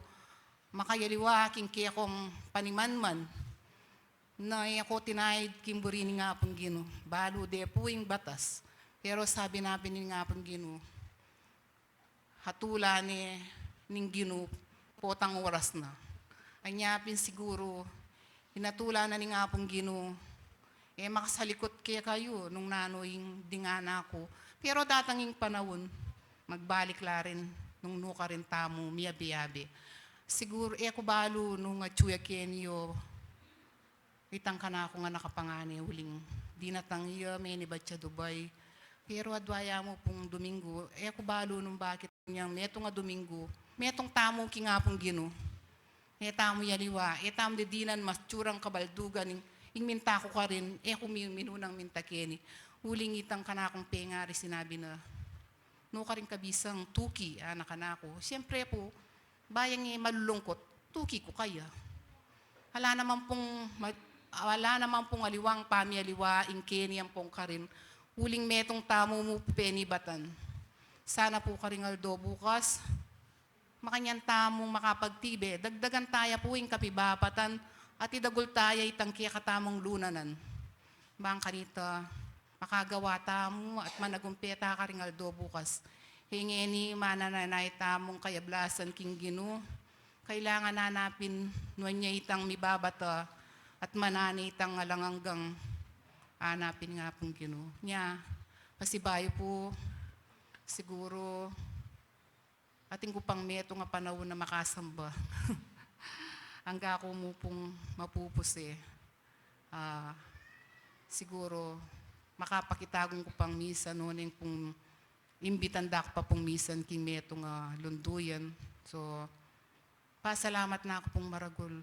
makayaliwa king kekong panimanman. Na e ko tinaid king buri ning Apung Ginu, balu de pu ing batas. Pero sabi na pin ning Apung Ginu, hatulan ne ning Ginu potang oras na. Anya pin siguru, inatulan na ning Apung Ginu, e makasalikut kekayu nung nanu ing ding anak ku. Pero datang ing panaun, magbalik la rin nung nukarin tamu miyabe-yabe. Siguru, e ku balu nung atsu ya keni o itang kanaku nga nakapangane uling dinatang ya, menibat ya Dubai. Pero adwa ya mu pung Duminggu, e ku balu nung bakit inyang metung a Duminggu, metung tamu king Apung Ginu. E tamu yaliwa, e tamu didinan matsurang kabaldugan ing, ing minta ku karin, e ku mi-, minunang minta keni. Uling itang kanakung pengari sinabi na, nukarin ka bisang tuki, anak kanaku. Siyempre pu, bayang e malulungkut, tuki ku kaya. Ala naman pung ma-, ala naman pung aliwang pamiyaliwa ing keni ampong karin, uling metung tamu mu penibatan. Sana pu karing aldo bukas, makanyan tamung makapagtibe, dagdagan taya pu ing kapibabatan, at idagul taya itang kekatamung lunanan. Bang kanita, makagawa tamu at managumpe ta karing aldo bukas. He ngeni manananay tamung kayablasan king Ginu. Kailangan anapin nuan ya itang mibabata at manane itang alang anggang anapin ning Apung Ginu. Nya, pasibayu pu, siguru, atin ku pang metung a panaun a makasamba. Angga ku mu pung mapupus e. Ah, siguru, makapakitagun ku pang misan, o neng pung imbitan da ku pa pung misan king metung a lunduyan. So, pasalamat na ku pung maragul.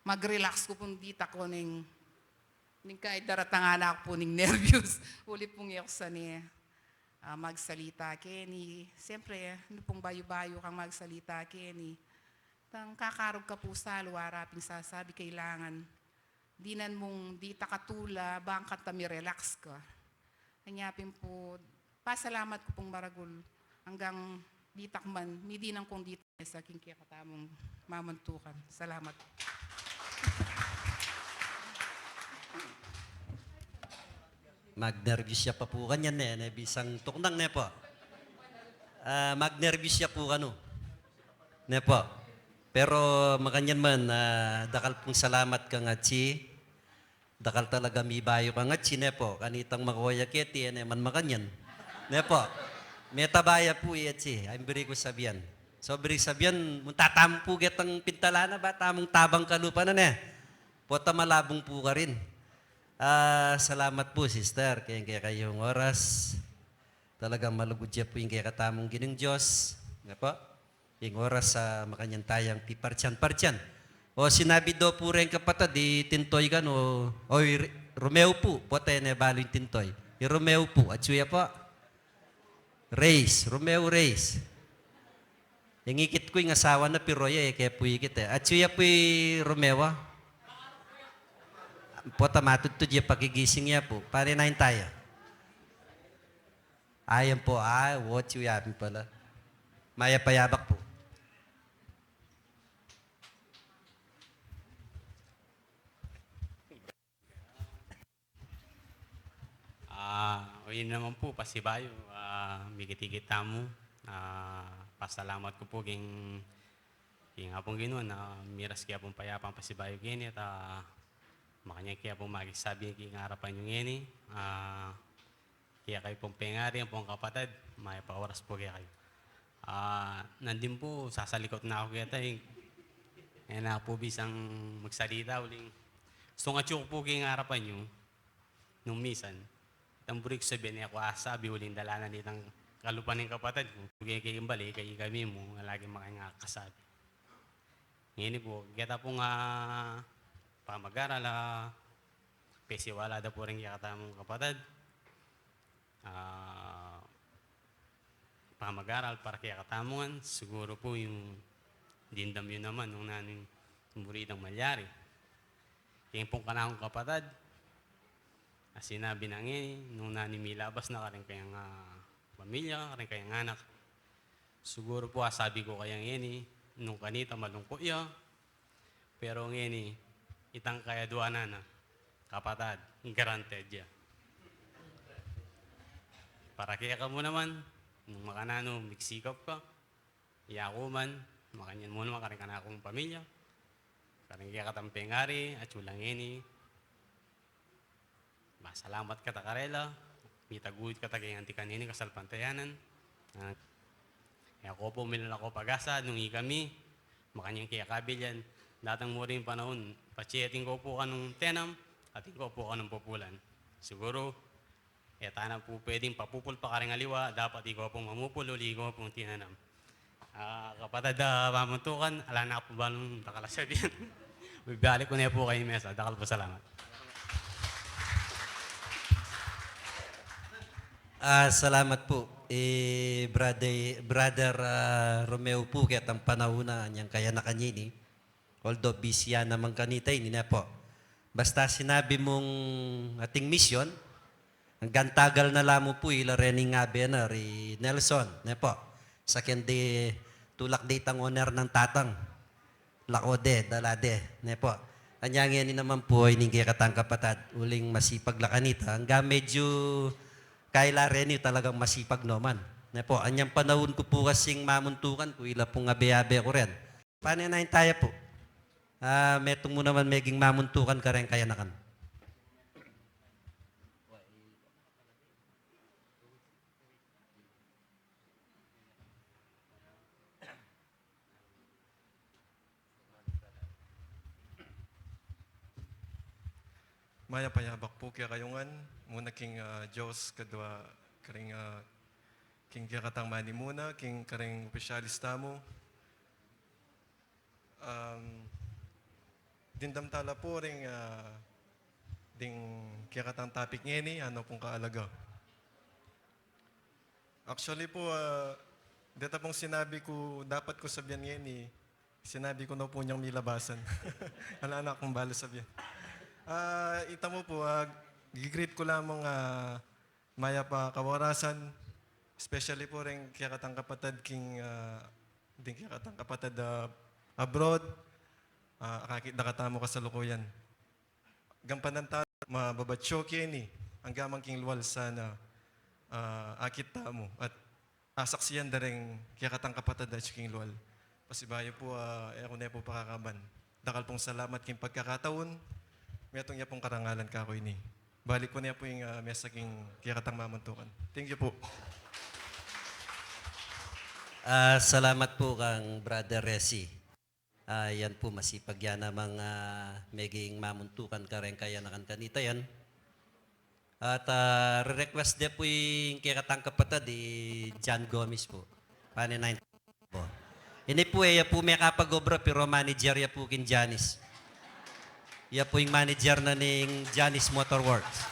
Mag-relax ku pung ditak, o neng, neng kaya daratang na ku pu ning nervyos. Uli pung e ku sane, ah, magsalita keni. Siyempre, nu pung bayu-bayu kang magsalita keni, tang kakarug ka pu sa luwa, araping sasabi, kailangan dinan mung ditak a tula, bang kanta mi-relax ka. Anya pin pu, pasalamat ku pung maragul, anggang ditak man, midinan kung ditak sa king kekatamung mamuntukan. Salamat. Magnerbyos ya pa pu kanyan, ne, ne bisang tuknang, ne po. Ah, magnerbyos ya pu kanu, ne po. Pero makanyan man, ah, dakal pung salamat kang atsi. Dakal talaga mibayu kang atsi, ne po. Kanitang makoya keti, e ne man makanyan, ne po. Metaba ya pu i atsi, ay buri ku sabian. So buri sabian, mu tatamu pu ketang pintalan na, ba tamung tabang kalupa na, ne. Pota malabung pu karin. Ah, salamat pu, sister, keng kekayung oras. Talagang malugud ya pu ing kekatamung Ginung Dios, ne po. Ing oras a makanyan tayang pipartian-partian. O sinabi do pu reng kapatad, i Tintoy kanu, o i Romeo pu, pota e ne balu ing Tintoy. I Romeo pu, atsu ya po. Reyes, Romeo Reyes. Ing ikit ku, ing asawa na, pero ya, e ke pu ikit e. Atsu ya pu i Romeo, a. Pota matudtud ya, pakigising ya pu. Pane na ing taya. Ayan po, a, atsu ya pin pala. Mayap a yabak pu. Ah, o ini naman pu, pasibayu, ah, mikit-ikit tamu. Ah, pasalamat ku pu king, king Apung Ginu na miras ke pung payapang pasibayu keni, at, ah, makanyan ke pung makisabi king arapan yu ngeni. Ah, kekayu pung pengari, ampong kapatad, mayap a oras pu kekayu. Ah, nandin pu, sasalikut na ku keta, e. E na ku pu bisang magsalita, uling gustu kung atsu ku pu king arapan yu nung misan. Itang buri kung sabian, e ku asabi, uling dalanan itang kalupa ning kapatad ku. Kaya kaya bali, kaya kami mu, lagi makanya kasabi. Ngeni pu, keta pung, ah, pamagaral, ah, pesiwala da pu ring kekatamung kapatad. Ah, pamagaral para kekatamu ngan, siguru pu ing dimdam yu naman nung nanu ing buri dang malyari. Keng pung kanakung kapatad, a sinabi na ngeni, nung nanu ing milabas na karing kayang, ah, pamilya, karing kayang anak. Siguru pu, a sabi ku kaya ngeni, nung kanita malungkut ya, pero ngeni, itang kayaduanan na, kapatad, granted ya. Para kekamu naman, nung makananu, migsikap ka, yaku man, makanyan mu naman karing kanakung pamilya, karing kekatang pengari, atsu la ngeni. Ba, salamat keta karela, mitaguyud keta keng anti kanini kasalpantayanan. Ah, e ku pu milalako pag-asa nung ikami, makanyan kekabil yan, datang mu ring panaun, patse atin ku pu kanung tenam, atin ku pu kanung pupulan. Siguru, e tana pu pwedeng papupul pa karing aliwa, dapat ikaw pung mamupul, uli ikaw pung tinanam. Ah, kapatad a mamuntukan, ala na ku pu balung dakal a sabian. Bibalik ku ne pu kayung mesa. Dakal pu salamat. Ah, salamat pu. E, brother, brother, ah, Romeo pu, ketang panaun na nyang kayanakan ini. Although busy ya naman kanita ini, ne po. Basta sinabi mung ating misyon, anggang tagal na la mu pu, ila reni ing abe na ri Nelson, ne po. Sa keni, tulak de itang owner nang tatang. Lako de, dala de, ne po. Anya ngeni naman pu, ining kekatang kapatad, uling masipag la kanita. Anggang medyu kaila reni, talagang masipag no man, ne po. Anyang panaun ku pu kasing mamuntukan ku, ila pung abe-abe ku ren. Pane na ing taya pu. Ah, metung mu naman meging mamuntukan kareng kayanakan. Mayap a yabak pu kekayu ngan, muna king, ah, Dios, kadwa karing, ah, king kekatang manimuna, king karing opisyalis tamu. Um, dimdam tala pu ring, ah, ding kekatang topic ngeni, ano pung kaalaga. Actually pu, ah, deta pung sinabi ku, dapat ku sabian ngeni, sinabi ku na pu nyang milabasan. Ala na kung bala sabian. Ah, ita mu pu, ah, gigreet ku lamang, ah, mayap a kawarasan, especially pu ring kekatang kapatad king, ah, ding kekatang kapatad, ah, abroad, ah, akakit da katamu kasalukuyan. Gampanan ta, mababatyo keni, angga man king lual sana, ah, akit tamu, at asaksian da ring kekatang kapatad atyu king lual. Pasibayu pu, ah, e ku ne pu pakakaban. Dakal pung salamat king pagkakataun, metung ya pung karangalan kaku ini. Balik ku ne pu ing, ah, mesa king kekatang mamuntukan. Thank you pu. Ah, salamat pu kang Brother Resi. Ah, yan pu, masipag ya namang, ah, meging mamuntukan kareng kayanakan kanita yan. At, ah, re-request de pu ing kekatang kapatad, i John Gomez pu. Pane na ing pu. Ini pu, e ya pu mekapag-obra, pero manager ya pu king Janice. Ya pu ing manager na ning Janice Motor Works.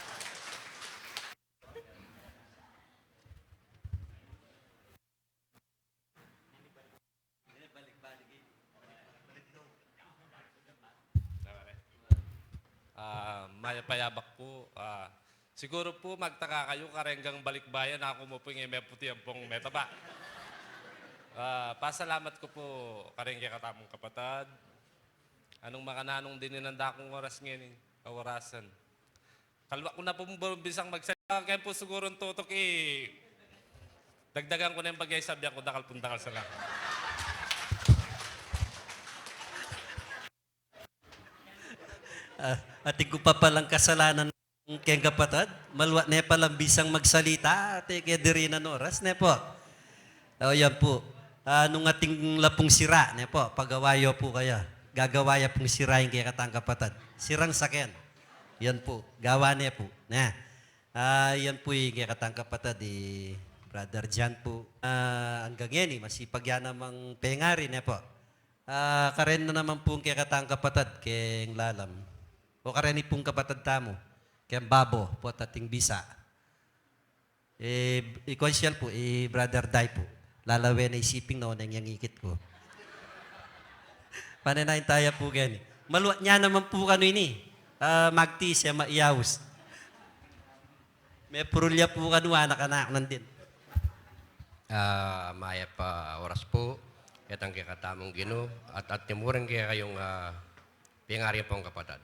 Ah, mayap a yabak pu. Ah, siguru pu magtaka kayu, kareng Balikbayan, aku mu pu ing e meputi ampong metaba. Ah, pasalamat ku pu kareng kekatamung kapatad. Anung makananung dinan da kung oras ngeni, kaorasan. Kalwa ku na pung bisang magsalita, kaya pu sigurung tutuki. Dagdagan ku na ing pagkaisabian ku, dakal pung dakal salamat. Ah, atin ku pa palang kasalanan keng kapatad, malwa ne palang bisang magsalita, ate, kaya diri na ing oras, ne pu. O, yan pu. Ah, nung atin la pung sira, ne pu, pagawa yu pu kaya. Gagawa ya pung sira ing kekatang kapatad. Sirang saken. Yan pu, gawa ne pu. Na, ah, yan pu ing kekatang kapatad, i Brother John pu. Ah, anggang ngeni, masipag ya namang pengari, ne pu. Ah, karen na naman pung kekatang kapatad, keng lalam. O karen i pung kapatad tamu, keng babo, pu, ating bisa. E, i konsyal pu, i Brother Dai pu. Lalawen na i siping na oneng yang ikit ku. Pane na ing taya pu keni. Malwa ne naman pu kanu ini. Ah, magtiis ya, maiyaus. Mepurul ya pu kanu, anak-anak nandin. Ah, mayap a oras pu. Ketang kekatamung Ginu. At, at timuring kekayung, ah, pengari pung kapatad.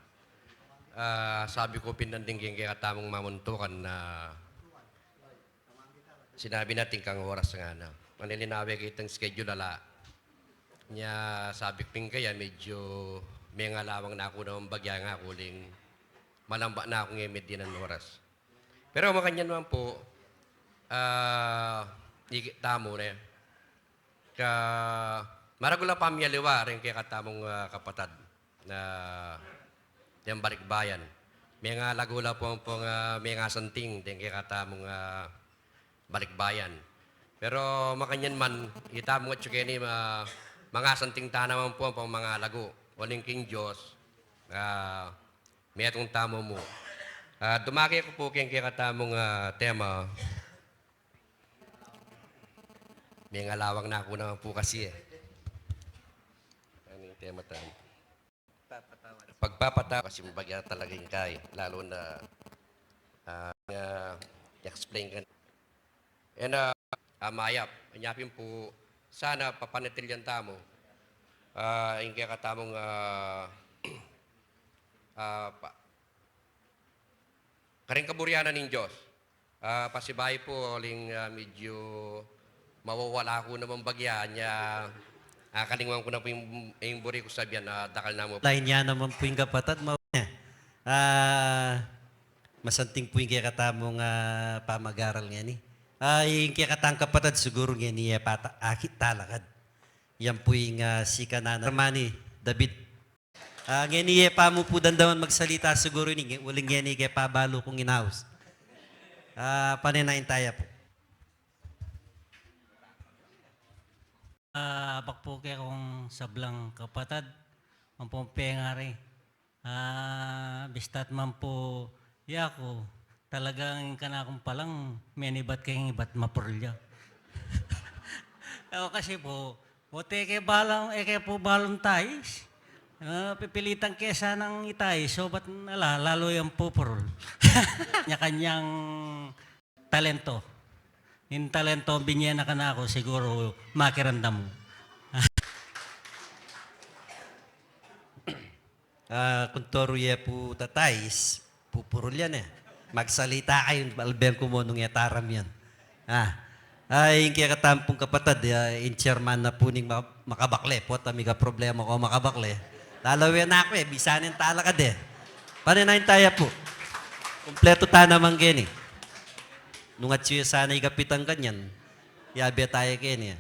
Ah, sabi ku pin nandin keng kekatamung mamuntukan na sinabi na atin kang oras ngana. Manilinawe kitang schedule ala. Nya sabi ku pin kaya medyo mengalawang na ku naman bagya nga uling malamba na kung e medinan oras. Pero makanyan man pu, ah, ikit tamu ne. Ka, maragul a pamialiwa reng kekatamung, ah, kapatad na deng Balikbayan. Mengalagu la pu ampong, ah, mengasanting deng kekatamung, ah, Balikbayan. Pero makanyan man, itamu atyu keni, ma-, mangasanting ta naman pu ampong mangalagu. Uling king Dios, ah, metung tamu mu. Ah, dumake ku pu keng kekatamung, ah, tema. Mengalawang na ku naman pu kasi e. Ano ing tema tamu? Pagpapatawad. Pagpapatawad kasi bagya talaga ing kai, lalo na, ah, nga explain ka. And, ah, ah, mayap, nya pin pu, sana papanatilian tamu, ah, ing kekatamung, ah, ah, pa-, karing kaburian ning Dios. Ah, pasibayu pu, uling, ah, medyo mawawala ku naman bagya, nya, ah, kalingwan ku na pu ing, ing buri ku sabian, ah, dakal na mu. Lain ya naman pu ing kapatad, ma-, ah, masanting pu ing kekatamung, ah, pamag-aral ngeni. Ah, ing kekatang kapatad siguru ngeni e pa ta-, akit talakad. Yan pu ing, ah, sikanan na Hermani David. Ah, ngeni e pa mu pu dandaman magsalita siguru ini, nge-, uling ngeni ke pa balu kung inaus. Ah, panenayun taya pu. Ah, abak pu kekong sablang kapatad, ampong pengari. Ah, bista't man pu, yaku, talagang kanakung palang, menibat keng ibat mapurul ya. O, kasi pu, o, te ke balang, e ke pu balang tais. Ah, pipilitan ke sanang itais, o, bat ala, lalu yang pupurul. Kanya-kanyang talento. Ing talento binye na kanaku, siguru makiramdam mu. Ah, kung toru ye pu tatais, pupurul yan e. Magsalita kayu, alben ku mu nung e taram yan. Ah, ay, ing kekatamung kapatad, ya, ing chairman na pu ning ma-, makabakle, pota miga problema ko makabakle. Lalawen na ku e, bisa ning talakad e. Panenayun taya pu. Kumpletu ta naman keni. Nung atyu ya sana ing kapitan kanyan, yabe taya keni.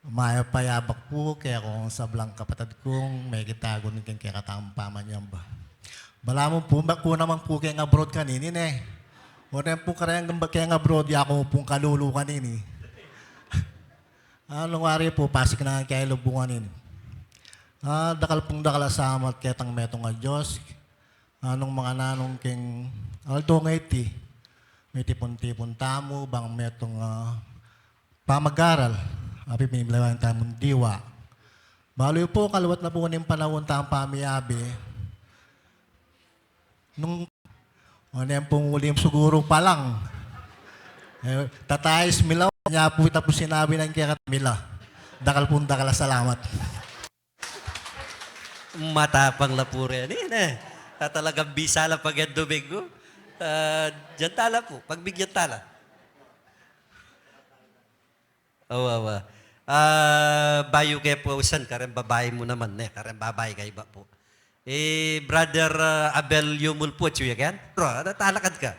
Mayap a yabak pu kekong sablang kapatad kung mekitagun keng kekatamung pamanyamba. Balamu pu, ba ku naman pu keng abroad kanini ne. O, ne pu kareng keng abroad, yaku pung kalulu kanini. Nung wari pu, pasig na keng lubungan ini. Ah, dakal pung dakal a salamat ketang metung a Dios. Nung makananu keng aldo ngeni, mitipun-tipun tamu bang metung, ah, pamagaral, api pimiliwan tamung diwa. Balu pu, kaluat na pu ning panaun tamung pamiyabe. Nung, o, ne pung uling siguru palang. E, tatais mi la, nya pu ita pu sinabi nang kekatang mi la. Dakal pung dakal a salamat. Matapang la pu reni, ne? Tatalagang bisa la pag-Domingo. Ah, diyan tala pu, pagbigyan tala. Awa, awa. Ah, bayu ke pu ausan, kareng babai mu naman, ne? Kareng babai kaiba pu. E, Brother, ah, Abel Yumul pu, atyu ya ken? Ro, talakad ka.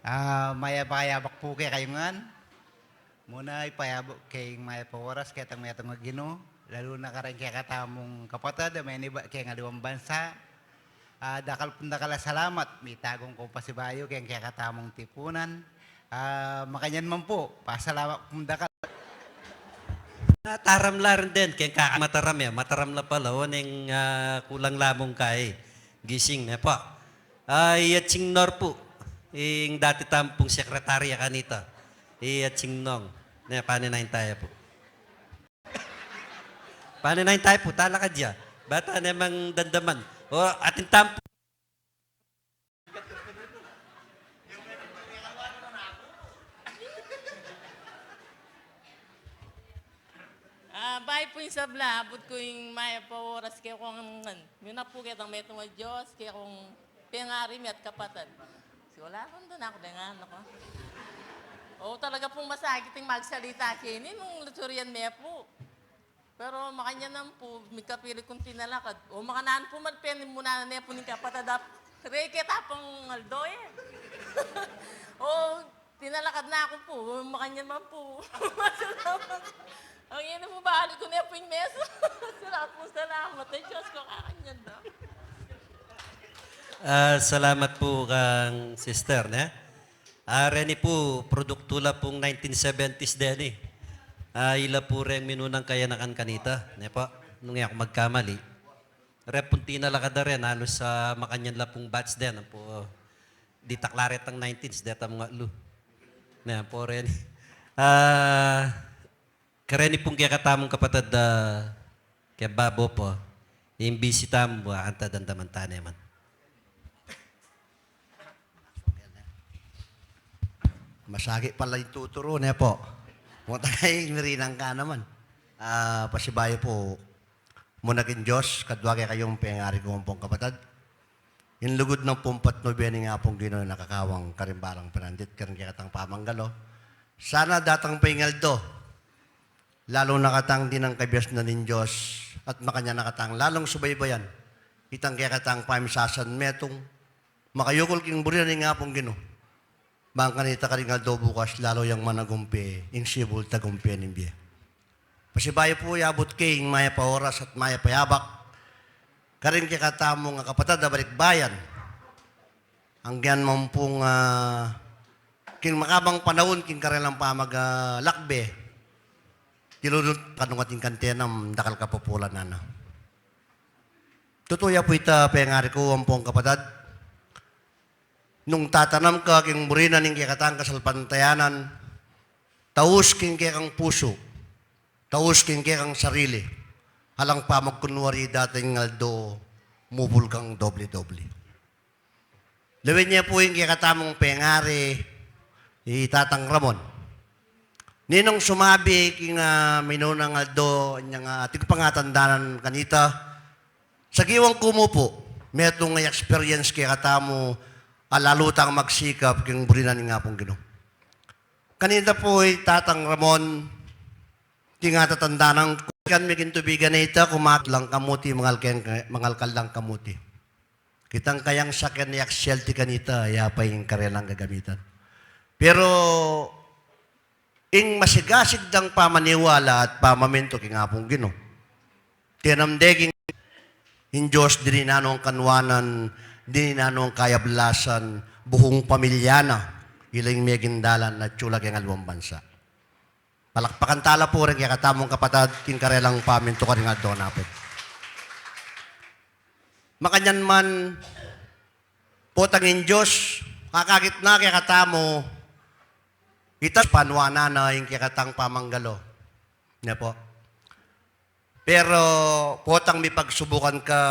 Ah, mayap a yabak pu kekayu ngan. Muna, ipayabut ke ing mayap a oras ketang metung a Ginu, lalu na kareng kekatamung kapatad a menibat keng aliwang bansa. Ah, dakal pung dakal a salamat, mitagun ku pasibayu keng kekatamung tipunan. Ah, makanyan man pu, pasalamat pung dakal. Ah, taram la rin den, keng kaka mataram ya, mataram la pala, o, neng, ah, kulang lamung kai. Gising ne pu. Ah, iya Chingnor pu. Ing dati tampung sekretarya kanita. Iya Chingnong. Ne, panenayun taya pu. Panenayun taya pu, talakad ya. Bata ne mang dandaman. O, atin tampu. Ah, bayu pu ing sabla, abut ku ing mayap a oras kekong ngan. Muna pu ketang metung a Dios, kekong pengari mi at kapatad. Siwala ku, nandun aku, dengan aku. O, talaga pung masakit ing magsalita keni nung lutsurian me pu. Pero makanyan na pu, mikapilit kung tinalakad. O, makananu pu, magpeni muna ne pu ning kapatad a reke tapang aldo e. O, tinalakad na ku pu, makanyan man pu. Salamat. Ngeni pu, balik ku ne pu ing mesa. Salamat pu, salamat. Ay, Dios ku, kakanyan na. Ah, salamat pu kang sister, ne? Ah, reni pu, produktu la pung nineteen seventies deni. Ah, ila pu reng minunang kayanakan kanita, ne pu? Nung e aku magkamali. Reng pung tinalakad da ren, halos, ah, makanyan la pung batch den, ampo, ditak la retang nineteens, deta mu nga lu. Ne, ampo reni. Ah, kareni pung kekatamung kapatad, ah, keng babo pu, ing bisita mu, ah, anta dandaman ta ne man. Masakit pala ing tuturu, ne pu? Mutay, mirinang ka naman. Ah, pasibayu pu muna king Dios, kadua kekayung pengari ku ampong kapatad. Ing lugud nang pung patnube ning Apung Ginu a kakawang karing balang penandit karing kekatang pamanggalo. Sana datang pa ing aldo, lalu na katang dinan kabiasnan ning Dios, at makanyan na katang lalung subaybayan itang kekatang pamisasan metung makayukul king buri na ning Apung Ginu. Bang kanita karing aldo bukas, lalu yang managumpe ing sibul tagumpe ning bie. Pasibayu pu, yabut ke ing mayap a oras at mayap a yabak karing kekatamung a kapatad a balikbayan. Anggian man pung, ah, king makabang panaun king karelang pamaglakbe, diludut kanung ating kantenam dakal kapupulan na. Tutu ya pu ita pengari ku ampong kapatad. Nung tatanam ka king buri na ning kekatang kasalpantayanan, taus king kekang pusu, taus king kekang sarili, alang pamagkunwari dating aldo, mubul kang doble-doble. Lawen ye pu ing kekatamung pengari, i Tatang Ramon. Ninung sumabi king, ah, minunang aldo, inyang, ah, ating pangatandanan kanita, sagiwang kumu pu, metung a experience kekatamu, a lalu tang magsikap king buri na ning Apung Ginu. Kanita pu i Tatang Ramon, king atatandanan ku, kan mi king tubigan a ita, kumat lang kamuti, mangalkeng, mangalkal lang kamuti. Kitang kayang saken i aksyel ti kanita, ya pa ing karelang gagamitan. Pero, ing masigasig dang pamaniwala at pamamintu king Apung Ginu, tinamde king ing Dios, dininanu ang kanwanan, dininanu ang kayablasan, buhung pamilya na, ila ing meging dalan at yula keng aliwang bansa. Palakpakan tala pu ring kekatamung kapatad king karelang pamintu karing aldo na pu. Makanyan man, potang ing Dios, kakakit na kekatamu, ita panuanan na ing kekatang pamanggalo. Ne pu. Pero potang mipagsubukan ka,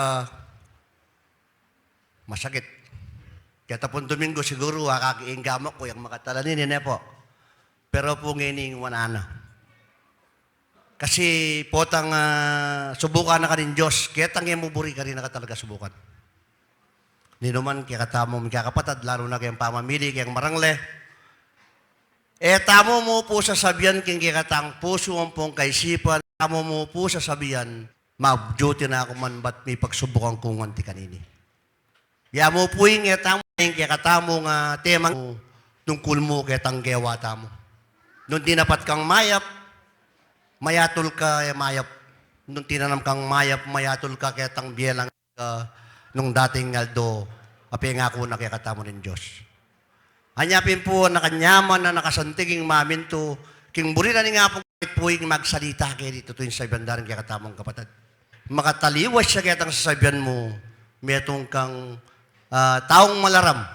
masakit. Keta pung Domingo siguru, akakit ing gamat ku, yang makatalan ini, ne pu. Pero pu ngeni ing wanan na. Kasi potang, ah, subukan na ka ning Dios, ketang e mu buri, karin na ka talaga subukan. Ninuman kekatamu mikakapatad, lalu na keng pamamili, keng marangle. E tamu mu pu sasabian king kekatang pusu ampong kaisipan, tamu mu pu sasabian, mabuti na ku man bat mipagsubukan ku ngan ti kanini. Ya mu pu ing e tamu, ing kekatamung tema, tungkul mu ketang gewa tamu. Nung tinapat kang mayap, mayatul ka e mayap. Nung tinanam kang mayap, mayatul ka ketang bie lang. Ah, nung dating aldo, a pengaku na kekatamu ning Dios. Anya pin pu, nakanyaman na nakasanting ing mamintu king buri na ning Apung Ginu pu ing magsalita keni, tutu ing sabian da ring kekatamung kapatad. Makataliwas ya ketang sasabian mu, metung kang, ah, taung malaram.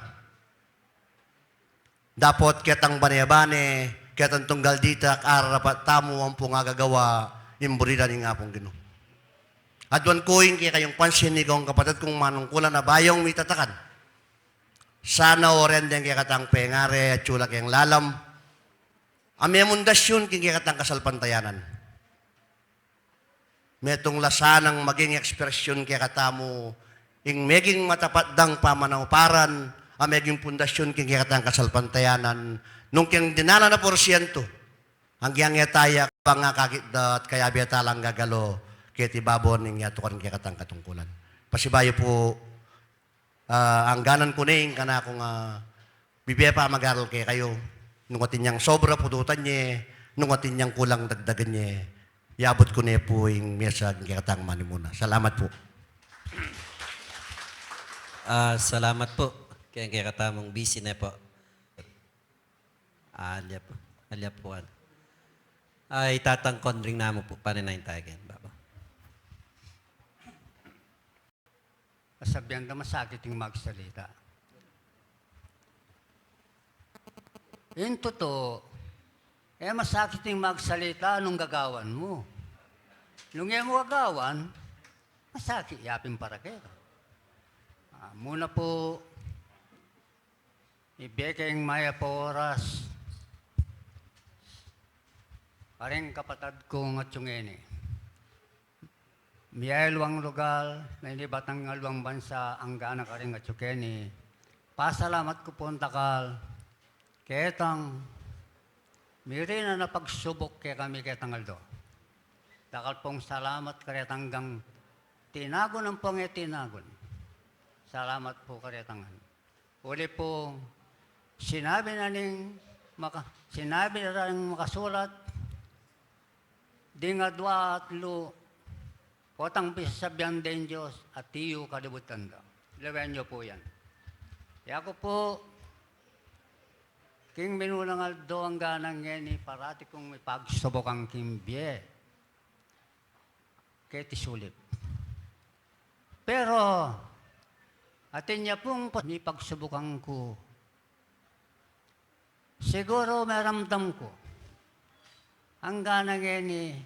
Dapot ketang bane-bane, ketang tunggal ditak, ararapat tamu ampong agagawa ing buri na ning Apung Ginu. Aduan ku ing kekayung pansin, ikong kapatad kung manungkulan a bayung mitatakan. Sana oren deng kekatang pengari, atiu la keng lalam a memundasyun king kekatang kasalpantayanan. Metung la sanang maging ekspresyun kekatamu ing meging matapat dang pamanauparan a meging pundasyun king kekatang kasalpantayanan, nung keng dinalan a porsyento, anggyang e ta ya kabang akakit da at kayabe ta lang gagalo keti babo ning yatu karing kekatang katungkulan. Pasibayu pu, ah, angganan ku ne ing kanakung, ah, bibie pamagaral kekayu. Nung atin yang sobra, pututan ye. Nung atin yang kulang, dagdagan ye. Yabut ku ne pu ing mesa king kekatang manimuna. Salamat pu. Ah, salamat pu keng kekatamung bisi ne pu. Ah, alya pu. Alya pu, an. Ay, tatangkon ring namu pu, panenain tayu keni, babo. Kasabian da, masakit ing magsalita. Ing tutu, e masakit ing magsalita nung gagawan mu. Nung e mu gagawan, masakit ya pin para keka. Ah, muna pu, ibie ke ing mayap a oras. Karing kapatad kung atyu ngeni, miyayaliwang lugal, menibat king aliwang bansa, angga na karing atyu keni, pasalamat ku pung dakal, ketang miri na pagsubuk kekami ketang aldo. Dakal pung salamat karetang anggang tinagun ampong e tinagun. Salamat pu karetang ngan. Uli pu, sinabi na ning maka-, sinabi na ning makasulat, ding adwa atlu, potang pisasabian deng Dios, ati yu kalibutan da. Lawen yu pu yan. Yaku pu, king minunang aldo angga na ngeni parati kung mipagsubukan king bie keti sulip. Pero, atin ya pung pa-, mipagsubukan ku. Siguru meramdam ku. Angga na ngeni,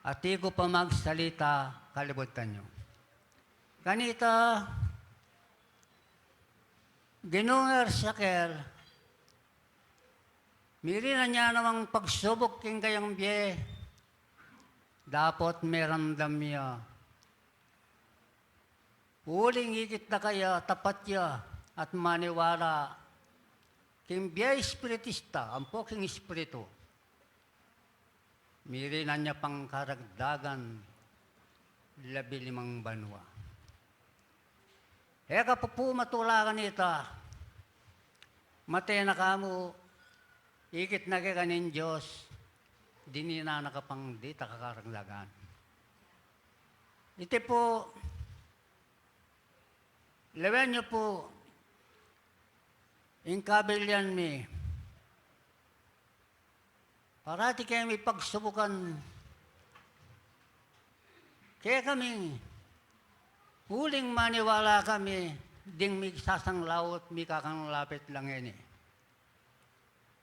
ati ku pa magsalita, kalibutan yu. Kanita, Ginung Ersakel, miri na nya namang pagsubuk king kayang bie, dapot meramdam ya. Uling ikit na kaya, tapat ya, at maniwala king bie espiritista, ampo king espiritu. Miri na nya pang karagdagan labi-limang banua. E ka pa pu matulakan ita, mate na ka mu, ikit na keka ning Dios, dininan na ka pang dita kakaragdagan. Iti pu, lawen yu pu, ing kabilian mi, parati keng mipagsubukan kekami, uling maniwala kami ding misasanglaut, mikakalapit la ngeni.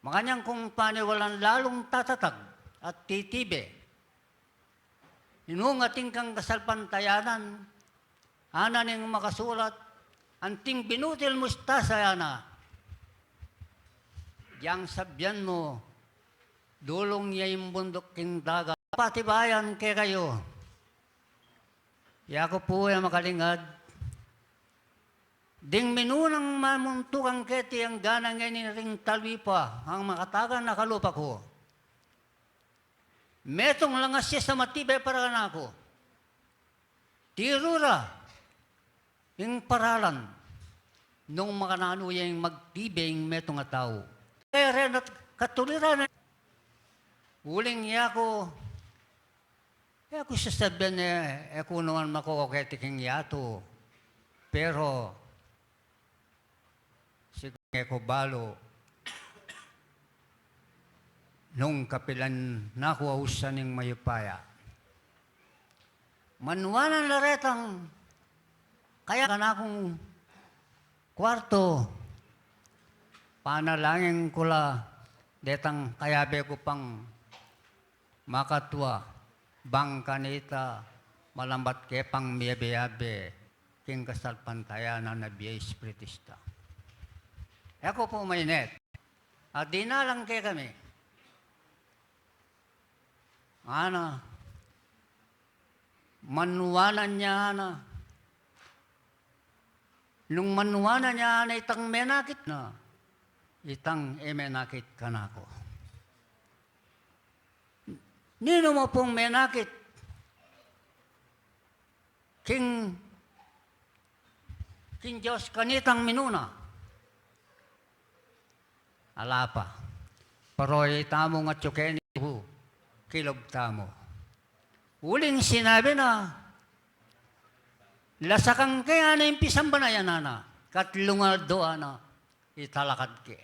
Makanyan kung paniwalan lalung tatatag at titibe. Nung atin kang kasalpantayanan, ana ning makasulat, anting binutil mustasa, ana. Diyang sabian mu, dulung ya ing bunduk king dagat. Patibayan kekayu. Yaku pu e makalingad. Ding minunang mamuntukan keti angga na ngeni ring talwi pa, ing makatagan a kalupa ku. Metung lang a sesa matibe para kanaku. Tiru ra ing paralan nung makananu ya ing magtibe ing metung a tau. Kaya reng katuliran, uling yaku, yaku sasabian e, e ku naman makoketi king yatu. Pero, sige ku balu, nung kapilan na ku ausan ning mayupaya. Manuanan la retang kaya kanakung kuartu, panalangin ku la detang kayabe ku pang makatua, bang kanita malambat ke pang miyabe-yabe king kasalpantayanan a bie espiritista. E ku pu mainet. At dinalan kekami. Ana, manuanan ya, ana. Nung manuanan ya, ana, itang menakit na, itang e menakit kanaku. Ninu mu pung menakit king, king Dios kanitang minuna? Ala pa. Pero itamu ngan atyu keni pu, kilub tamu. Uling sinabi na, lasakan ke, ana, ing pisamban a yan, ana, katlung aldo, ana, italakad ke.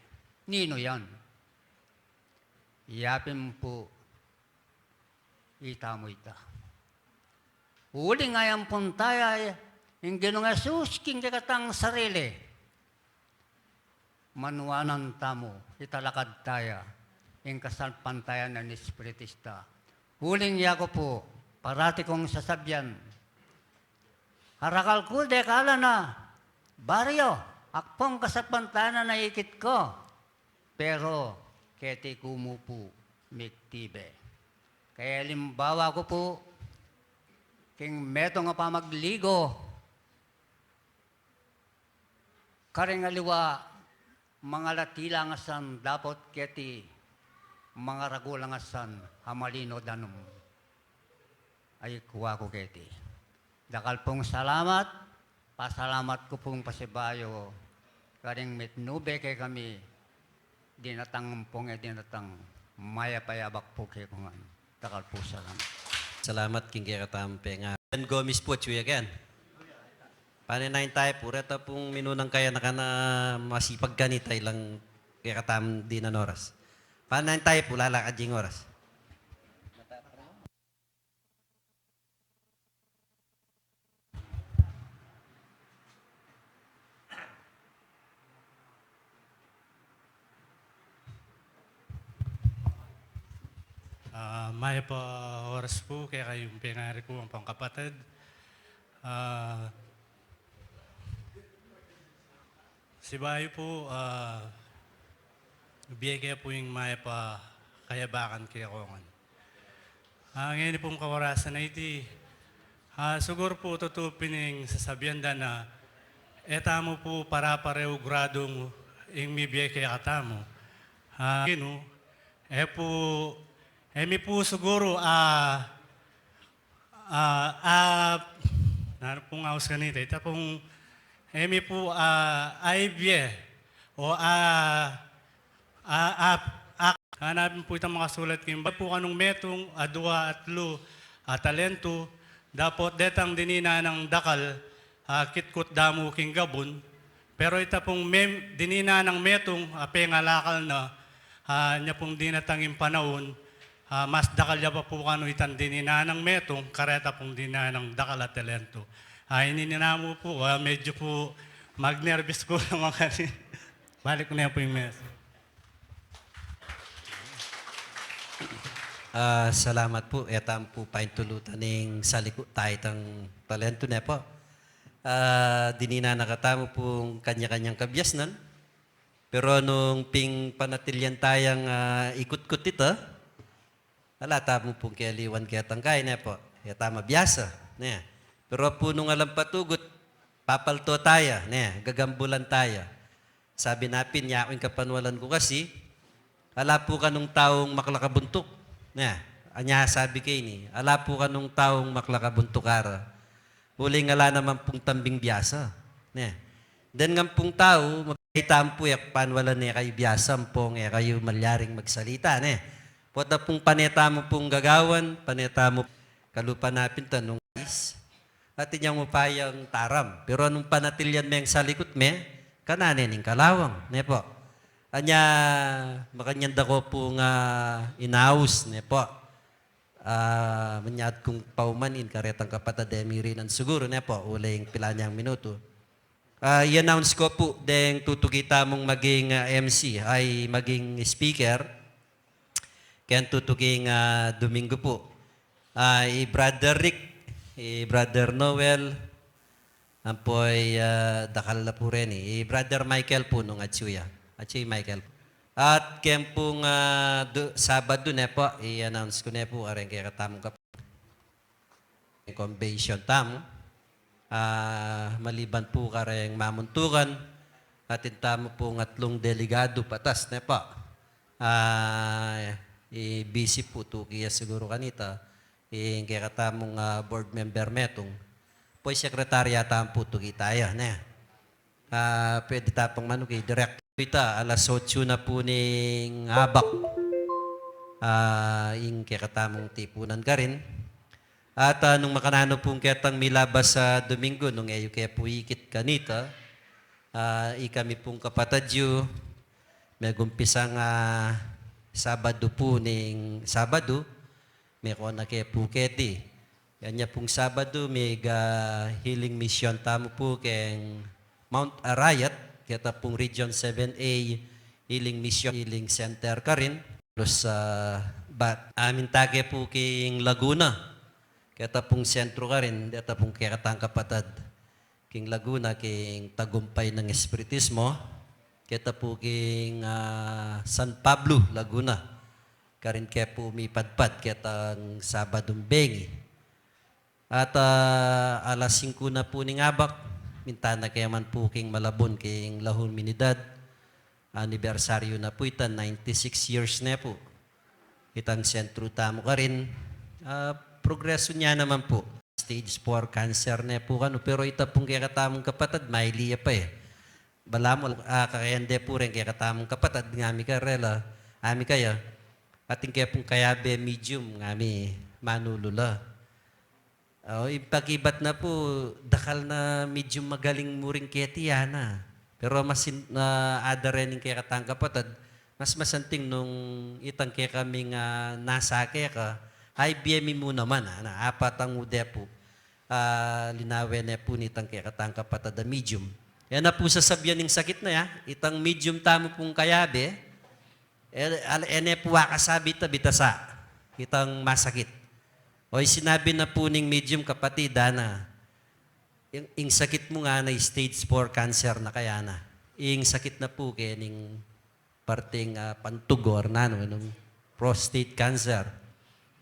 Ninu yan? Yapin pu, itamu ita. Uling ayampun taya ing Ginung Jesus king kekatang sarili. Manuanan tamu, italakad taya ing kasalpantayanan espiritista. Uling yaku pu, parati kung sasabian, karakal ku dekalan a baryo, akpung kasalpantayanan a ikit ku. Pero, keti ku mu pu migtibe. Kaya alimbawa ku pu, king metung a pamagligo, karing aliwa, mangalati la ngan san dapot keti mangaragul la ngan san a malino danum. Ay, kua ku keti. Dakal pung salamat, pasalamat ku pung pasibayu, karing mitnube kekami, dinatang ampong e dinatang, mayap a yabak pu kekongan. Dakal pu salamat. Salamat king kekatamung pengaral. Ken Gomez pu, atyu ya ken. Pane neng taye pu, reta pung minunang kayanakan a masipag kanita, ilang kekatamung dinan oras. Pane neng taye pu, lalakad ya ing oras. Ah, mayap a oras pu kekayung pengari ku ampong kapatad. Ah, sibayu pu, ah, bie ke pu ing mayap a kayabakan kekongan. Ah, ngeni pung kaorasan a iti, ah, siguru pu tutu pin ing sasabian da na e tamu pu pare-pareu gradu ing mibie kekatamu. Ah, Ginu, e pu, e mi pu siguru, ah, ah, ah, nanu pung aus kanita, ita pung, e mi pu, ah, aibie, o, ah, ah, ah, ah, hanapin pu itang makasulat king Baibul pu kanung metung, adua, atlu a talentu, dapot detang dininan nang dakal, ah, kitkut da mu king gabun, pero ita pung mem-, dininan nang metung, a pengalakal na, ah, nya pung dinatang ing panaun, ah, mas dakal ya pa pu kanu itang dininan nang metung, kareta pung dininan nang dakal a talentu. Ah, ini na mu pu, ah, medyu pu magnerbis ku naman kasi. Balik ku na pu ing mesa. Ah, salamat pu. E tamu pu paintulutan ing salikut taya itang talentu, ne pu? Ah, dininan na katamu pung kanya-kanyang kabiasnan. Pero nung ping panatilian tayang, ah, ikutkut ita, ala tamu pung keliwan ketang kai, ne pu? E tamu mabiasa, ne? Pero pu nung alang patugut, papalto taya, ne? Gagambulan taya. Sabi na pin, yaku ing kapanwalan ku kasi, ala pu kanung taung maklakabuntuk. Ne, anya sabi ke ini, ala pu kanung taung maklakabuntuk ara. Uling ala naman pung tambing biasa. Ne. Den ngan pung tau, mabait tamu pu e panwalan e kayu biasa, ampong e kayu malyaring magsalita, ne. Pota pung pane tamu pung gagawan, pane tamu kalupa na pin tanung is. Atin yang upayang taram. Pero nung panatilian me ing salikut me, kanan ne ning kalawang, ne pu? Anya, makanyan da ko pung inaus, ne pu? Ah, manyad kung pauman ing karetang kapatad e mirinan siguru, ne pu? Uling pila nyang minutu. Ah, i-announce ko pu deng tutuki tamung maging, ah, M C, ay maging speaker. Keng tutuking, ah, Domingo pu. Ah, i Brother Rick, i Brother Noel, ampo i, ah, dakal na pu reni. I Brother Michael pu nung atyu ya. Atyu i Michael. At keng pung, ah, du-, Sabadu ne pu, i-announce ku ne pu, kareng kekatamung kap-, convention tamu. Ah, maliban pu kareng mamuntukan, atin tamu pung atlung delegadu patas, ne pu? Ah, i-busy pu tuki ya siguru kanita, ing kekatamung, ah, board member metung. Pu i sekretarya tamu pu tuki taya, ne? Ah, pwede ta pang manuki, direct ita, alas otsu na pu ning abak. Ah, ing kekatamung tipunan karin. At, ah, nung makananu pung ketang milabas a Domingo, nung e yu ke pu ikit kanita, ah, ikami pung kapatad yu, megumpisang, ah, Sabadu pu ning Sabadu, mekona ke pu keti. Kanya pung Sabadu, mig, ah, healing mission tamu pu keng Mount Arayat, keta pung Region seven A, healing mission, healing center karin. Plus, ah, bat, ah, minta ke pu king Laguna, keta pung sentro karin, keta pung kekatang kapatad. King Laguna, king Tagumpay ng Espiritismo. Keta pu king, ah, San Pablo, Laguna. Karin ke pu mipadpad ketang Sabadung bengi. At, ah, alas singku na pu ning abak, minta na ke man pu king Malabon king La Humanidad. Anibersaryu na pu ita, ninety-six years ne pu. Itang sentru tamu karin, ah, progreso ne naman pu. Stage four cancer ne pu kanu, pero ita pung kekatamung kapatad, maili ya pa e. Balamu, ah, kakayande pu reng kekatamung kapatad, ngami karela, ami kaya, atin ke pung kayabe medium, ngami manulu la. O, ing pakibat na pu, dakal na medium magaling mu ring keti, ana. Pero mas in-, na adare ning kekatang kapatad, mas masanting nung itang kekaming, ah, nasa keka, ay bie mi mu naman, ana, apat ang ude pu. Ah, linawe ne pu nitang kekatang kapatad a medium. Yan na pu sasabian ning sakit na ya, itang medium tamu pung kayabe, e, al-, e ne pu akasabi ita bitasa, itang masakit. O, sinabi na pu ning medium, kapatid, ana, ing, ing sakit mu ngana stage four cancer na kaya na. Ing sakit na pu kening parting, ah, pantug or nanu, nung prostate cancer.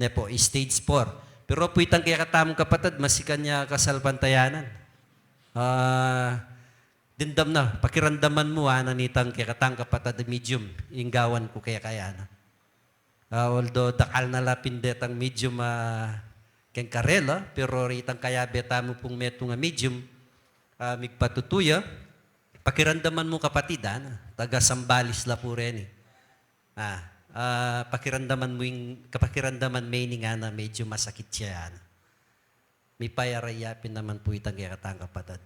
Ne pu, stage four. Pero pu itang kekatamung kapatad, masikan ya kasalpantayanan. Ah, dimdam na, pakiramdaman mu, ana, nitang kekatang kapatad a medium, ing gawan ku keka, ana. Ah, although dakal na la pin detang medium, ah, keng karela, pero itang kayabe tamu pung metung a medium, ah, migpatutu ya, pakiramdaman mu, kapatid, ana, taga Sambales la pu reni. Ah, ah, pakiramdaman mu ing, kapakiramdaman me ini ngana, medium masakit ya, ana. Mipayara ya pin naman pu itang kekatang kapatad.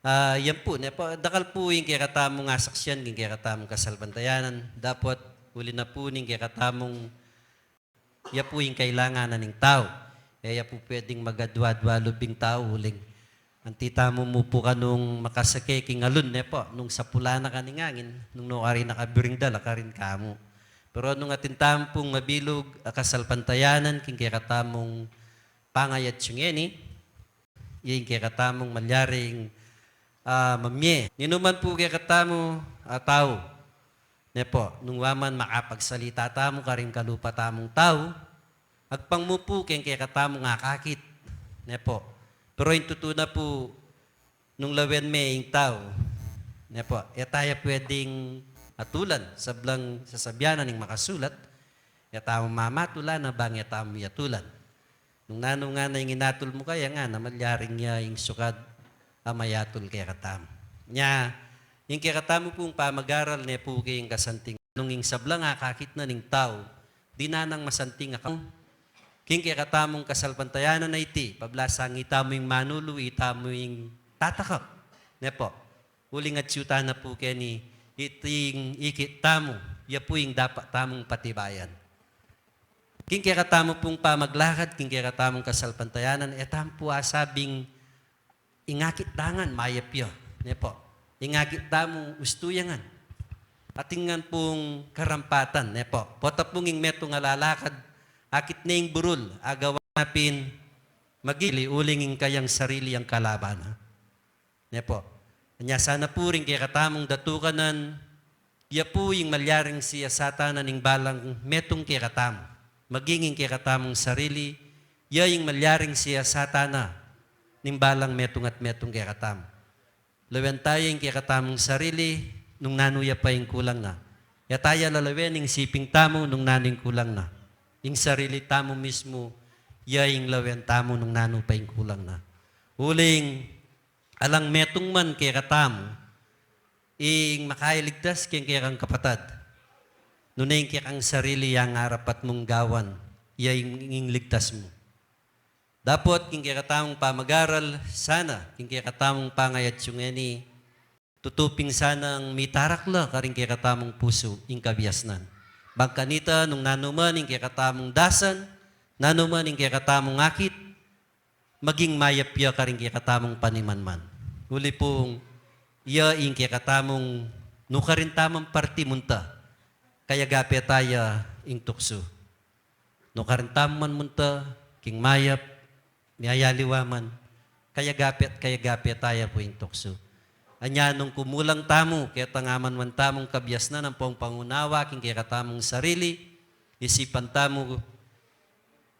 Ah, yan pu, ne pu, dakal pu ing kekatamung asaksian king kekatamung kasalpantayanan, dapot uli na pu ning kekatamung, ya pu ing kailangan na ning tau. E ya pu pwedeng magadwa-dwa lub ing tau uling anti tamu mu pu kanung makasake king alun, ne pu, nung sapula na kaning angin, nung nukarin na kabiring dala karin kamu. Pero nung atin tamu pung mabilug a kasalpantayanan king kekatamung pangayat yu ngeni, ing kekatamung malyaring, ah, mamie. Ninuman pu kekatamu a tau, ne pu, nung wa man makapagsalita tamu karing kalupa tamung tau, agpang mu pu keng kekatamung akakit, ne pu. Pero ing tutu na pu, nung lawen me ing tau, ne pu, e taya pwedeng atulan, sablang sasabian na ning makasulat, e tamu mamatulan na bang e tamu yatulan. Nung nanu ngana ing inatul mu kaya ngana, malyaring ya ing sukad a mayatul kekatamu. Nya, ing kekatamu pung pamagaral ne pu king kasanting, nung ing sablang akakit na ning tau, dinan nang masanting a kam-, king kekatamung kasalpantayanan a iti, pablasang itamu ing manulu, itamu ing tatakap. Ne pu, uling atyu tana pu keni, iting ikit tamu, ya pu ing dapat tamung patibayan. King kekatamu pung pamaglakad, king kekatamung kasalpantayanan, e tamu pu asabing ing akit da ngan mayap ya, ne pu. Ing akit da mu ustu ya ngan. Atin ngan pung karampatan, ne pu. Pota pung ing metung a lalakad, akit ne ing burul, agawa na pin magili uling ing kayang sarili yang kalaban na. Ne pu. Nya sana pu ring kekatamung datukanan, ya pu ing malyaring siasatan na ning balang metung kekatamu. Maging ing kekatamung sarili, ya ing malyaring siasatan na ning balang metung at metung kekatamu. Lawen taya ing kekatamung sarili, nung nanu ya pa ing kulang na. Ya taya lalawen ing siping tamu, nung nanu ing kulang na. Ing sarili tamu mismu, ya ing lawen tamu, nung nanu pa ing kulang na. Uling, alang metung man kekatamu, ing makailigtas king kekang kapatad. Nune ing kekang sarili yang arapat mung gawan, ya ing, ing ligtas mu. Dapot king kekatamung pamagaral, sana, king kekatamung pangayat yu ngeni, tutu pin sanang mitarakla karing kekatamung pusu ing kabiasnan. Bang kanita, nung nanu man ing kekatamung dasan, nanu man ing kekatamung akit, maging mayap ya karing kekatamung panimanman. Uli pung, ya ing kekatamung nukarin tamung parti munta, kayagape taya ing tuksu. Nukarin tamu man munta king mayap, miyayaliwa man, kayagape at kayagape taya pu ing tuksu. Anya nung kumulang tamu ketang amanuan tamung kabiasnan ampong pangunawa king kekatamung sarili, isipan tamu,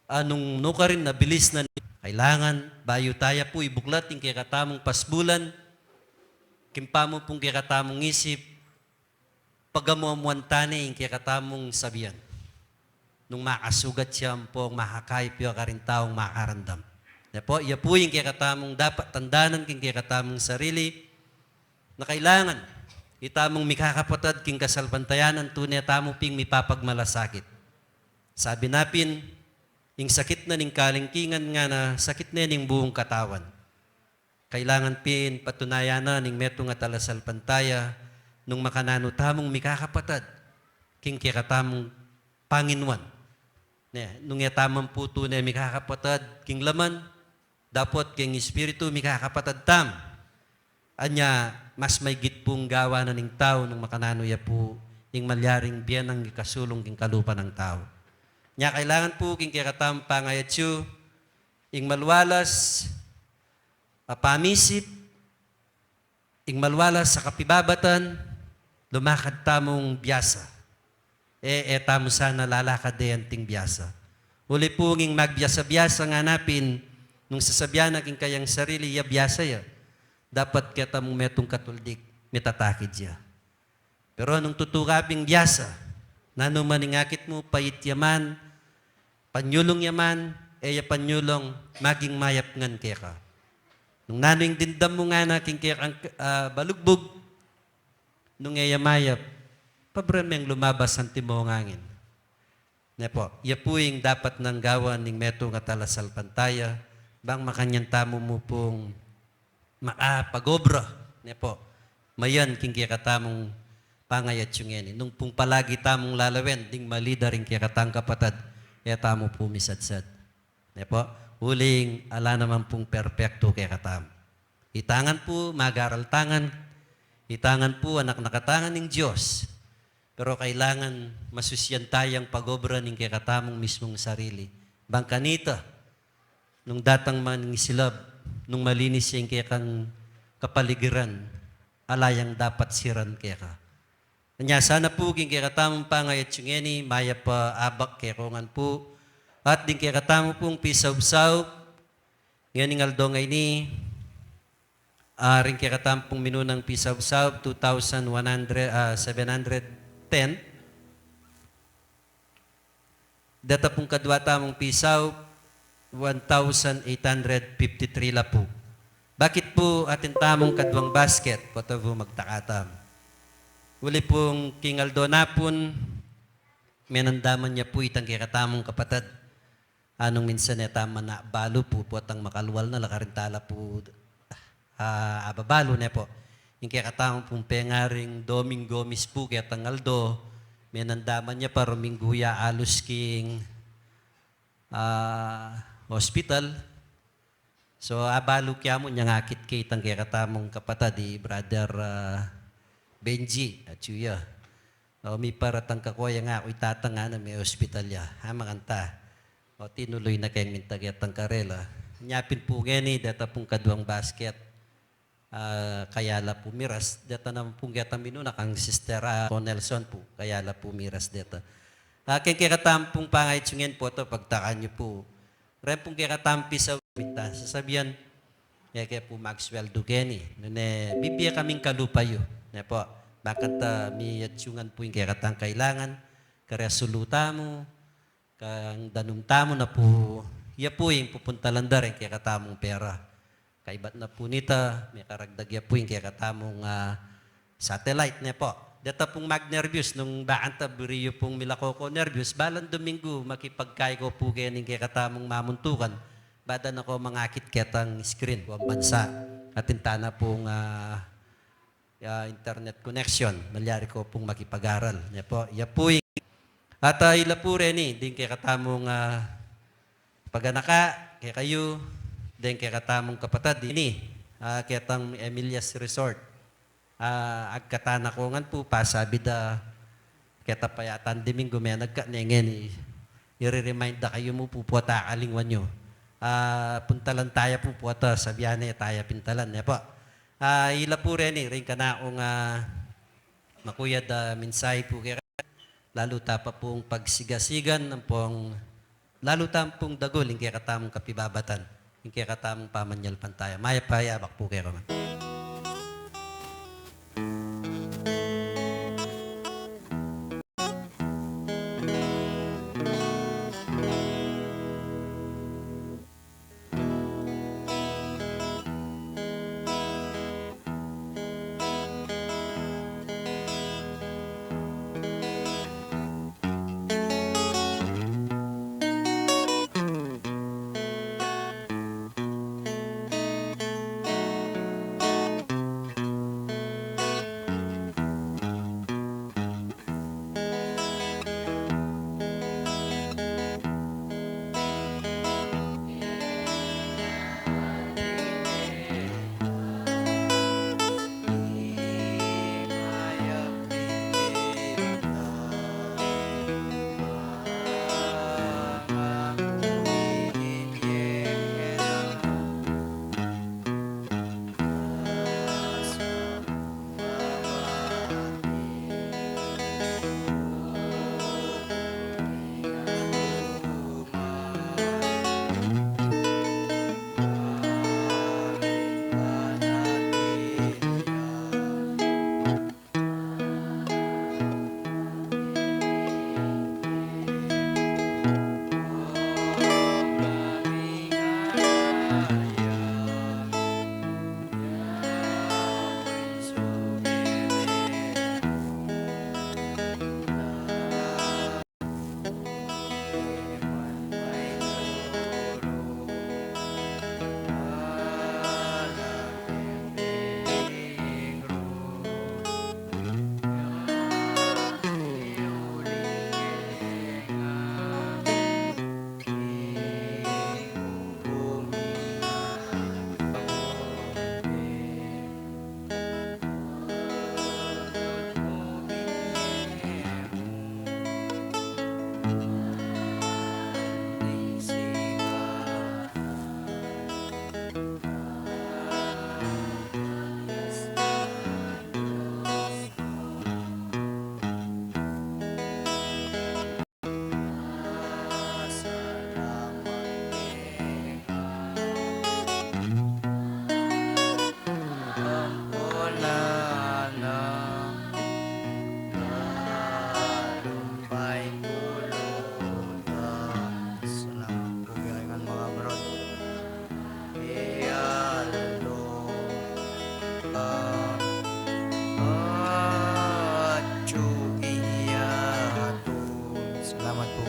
a nung nukarin na bilis na ni-, kailangan bayu taya pu ibuklat ing kekatamung pasbulan, king pamu pung kekatamung isip, pagamuamuan ta ne ing kekatamung sabian. Nung makasugat ya ampong makakayap ya karing taung makarandam. Ya pu, ya pu ing kekatamung dapat tandanan king kekatamung sarili, na kailangan itamung mikakapatad king kasalpantayanan tune tamu ping mipapagmalasakit. Sabi na pin, ing sakit na ning kalingkingan ngana sakit ne ning buung katawan. Kailangan pin patunayan na ning metung a talasalpantaya nung makananu tamung mikakapatad king kekatamung panginuan. Ne, nung e tamu pu tune mikakapatad king laman, dapot king espiritu mikakapatad tamu. Anya, mas maigit pung gawa na ning tau nung makananu ya pu ing malyaring bie nang ikasulung king kalupa nang tau. Nya kailangan pu king kekatamung pangayatsu, ing malualas a pamisip, ing malualas a kapibabatan, lumakad tamung biasa. E, e tamu sana lalakad e anting biasa. Uli pu ing magbiasa-biasa ngana pin, nung sasabian na king kayang sarili ya biasa ya, dapat ketamung metung katuldik, mitatakid ya. Pero nung tutuka ping biasa, nanu man ing akit mu, pait ya man, panyulung ya man, e ya panyulung, maging mayap ngan keka. Nung nanu ing dimdam mu ngana king kekang, ah, balugbug, nung e ya mayap, pabren meng lumabas antimong angin. Ne pu, ya pu ing dapat nang gawan ning metung a talasalpantaya, bang makanyan tamu mu pung makapagobra, ne pu, mayan king kekatamung pangayatsu ngeni. Nung pung palagi tamung lalawen ding malider ing kekatang kapatad, e tamu pu misadsad. Ne pu, uling ala naman pung perpektu kekatamu. Itangan pu, magaral tangan, itangan pu, anak na katangan ning Dios. Pero kailangan masusian tayang pagobra ning kekatamung mismung sarili. Bang kanita, nung datang man ing silab, nung malinis ya ing kekang kapaligiran, ala yang dapat siran keka. Anya sana pu, king kekatamung pangayatsu ngeni, mayap a abak kekongan pu, at ding kekatamu pung pisaubsaub, ngening aldo ngeni, ah, ring kekatamu pung minunang pisaubsaub, two thousand one hundred, ah, seven hundred ten. Deta pung kadua tamung pisaub, one thousand eight hundred fifty-three la pu. Bakit pu atin tamung kaduang basket? Pota pu magtaka tamu. Uli pung king aldo na pun, menandaman ya pu itang kekatamung kapatad. Anung minsan e tamu man abalu pu, potang makalual na la karin tala pu, ah, ababalu ne pu. Ing kekatamung pung pengaring Doming Gomez pu ketang aldo, menandaman ya pa ruminggu ya alus king, ah, hospital. So, abalu ke mu nyang akit ke itang kekatamung kapatad i Brother, ah, Benji, atyu ya. O, miparatang ka ko ya nga aku itatang ngana me hospital ya. Ha, makanta. O, tinuluy na keng minta ketang karela. Nya pin pu ngeni, deta pung kaduang basket. Ah, kaya la pu miras, deta naman pung ketang minuna kang Sister, ah, Nelson pu, kaya la pu miras deta. Ah, keng kekatamu pung pangayatsu ngeni pu, oto pagtakan yu pu. Ren pung kekatamu pisaub, minta sasabian, e ke pu magsweldu keni, nune bibie kaming kalupa yu, ne pu. Bakanta miyatsungan pu ing kekatang kailangan, karya sulu tamu, kang danum tamu na pu, ya pu ing pupuntalan da ring kekatamung pera. Kaibat na pu nita, mekaragdag ya pu ing kekatamung, ah, satellite, ne pu. Deta pung magnervyus, nung bakanta buri yu pung milako ko nervyus, balang Dominggu, makipagkai ko pu keni ing kekatamung mamuntukan, bada na ko mangakit ketang screen, kuang bansa. Atin tana pung, ah, ya, internet connection, malyari ko pung makipag-aral. Ya pu, ya pu ing, at, ah, ila pu reni, ding kekatamung, ah, paganaka, kekayu, ding kekatamung kapatad, ini, ah, ketang Emilias Resort. Ah, agkatan na ko ngan pu, pasabi da, keta pa yatang Dominggu, menagka ne ngeni, i-remind da kayu mu pu, pota akalingwan yu. Ah, puntalan taya pu, pota sabian ne taya pintalan, ne pu. Ah, ila pu reni, ring kanaung, ah, makuyad a mensahe pu keka, lalu ta pa pung pagsigasigan ampong, lalu ta pung dagul ing kekatamung kapibabatan, ing kekatamung pamanyalpantaya. Mayap a yabak pu kekayu. Salamat pu kekayu ngan, mga brad. Iyalo. Ah, atyu iyatu. Salamat pu.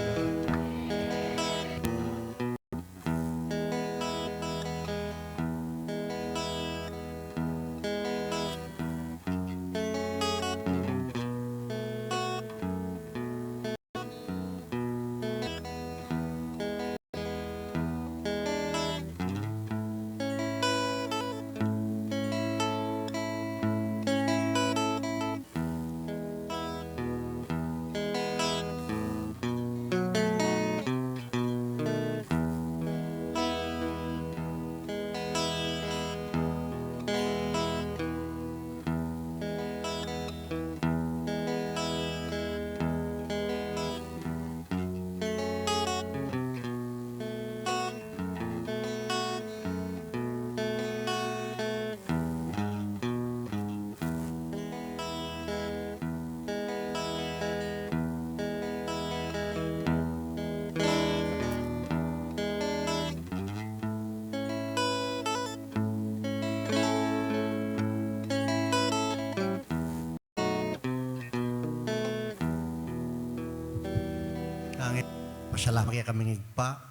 Angin, pasalamat keka, kaming Ibpa.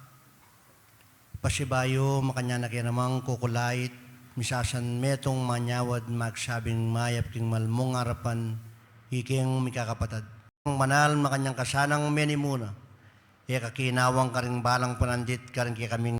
Pasibayu, makanyan na ke namang kukulait, misasan metung manyawad magsabing mayap king malmung arapan, ikeng mikakapatad. Manal, makanyan ka sanang menimuna, e ka kinawang karing balang panandit karing kekaming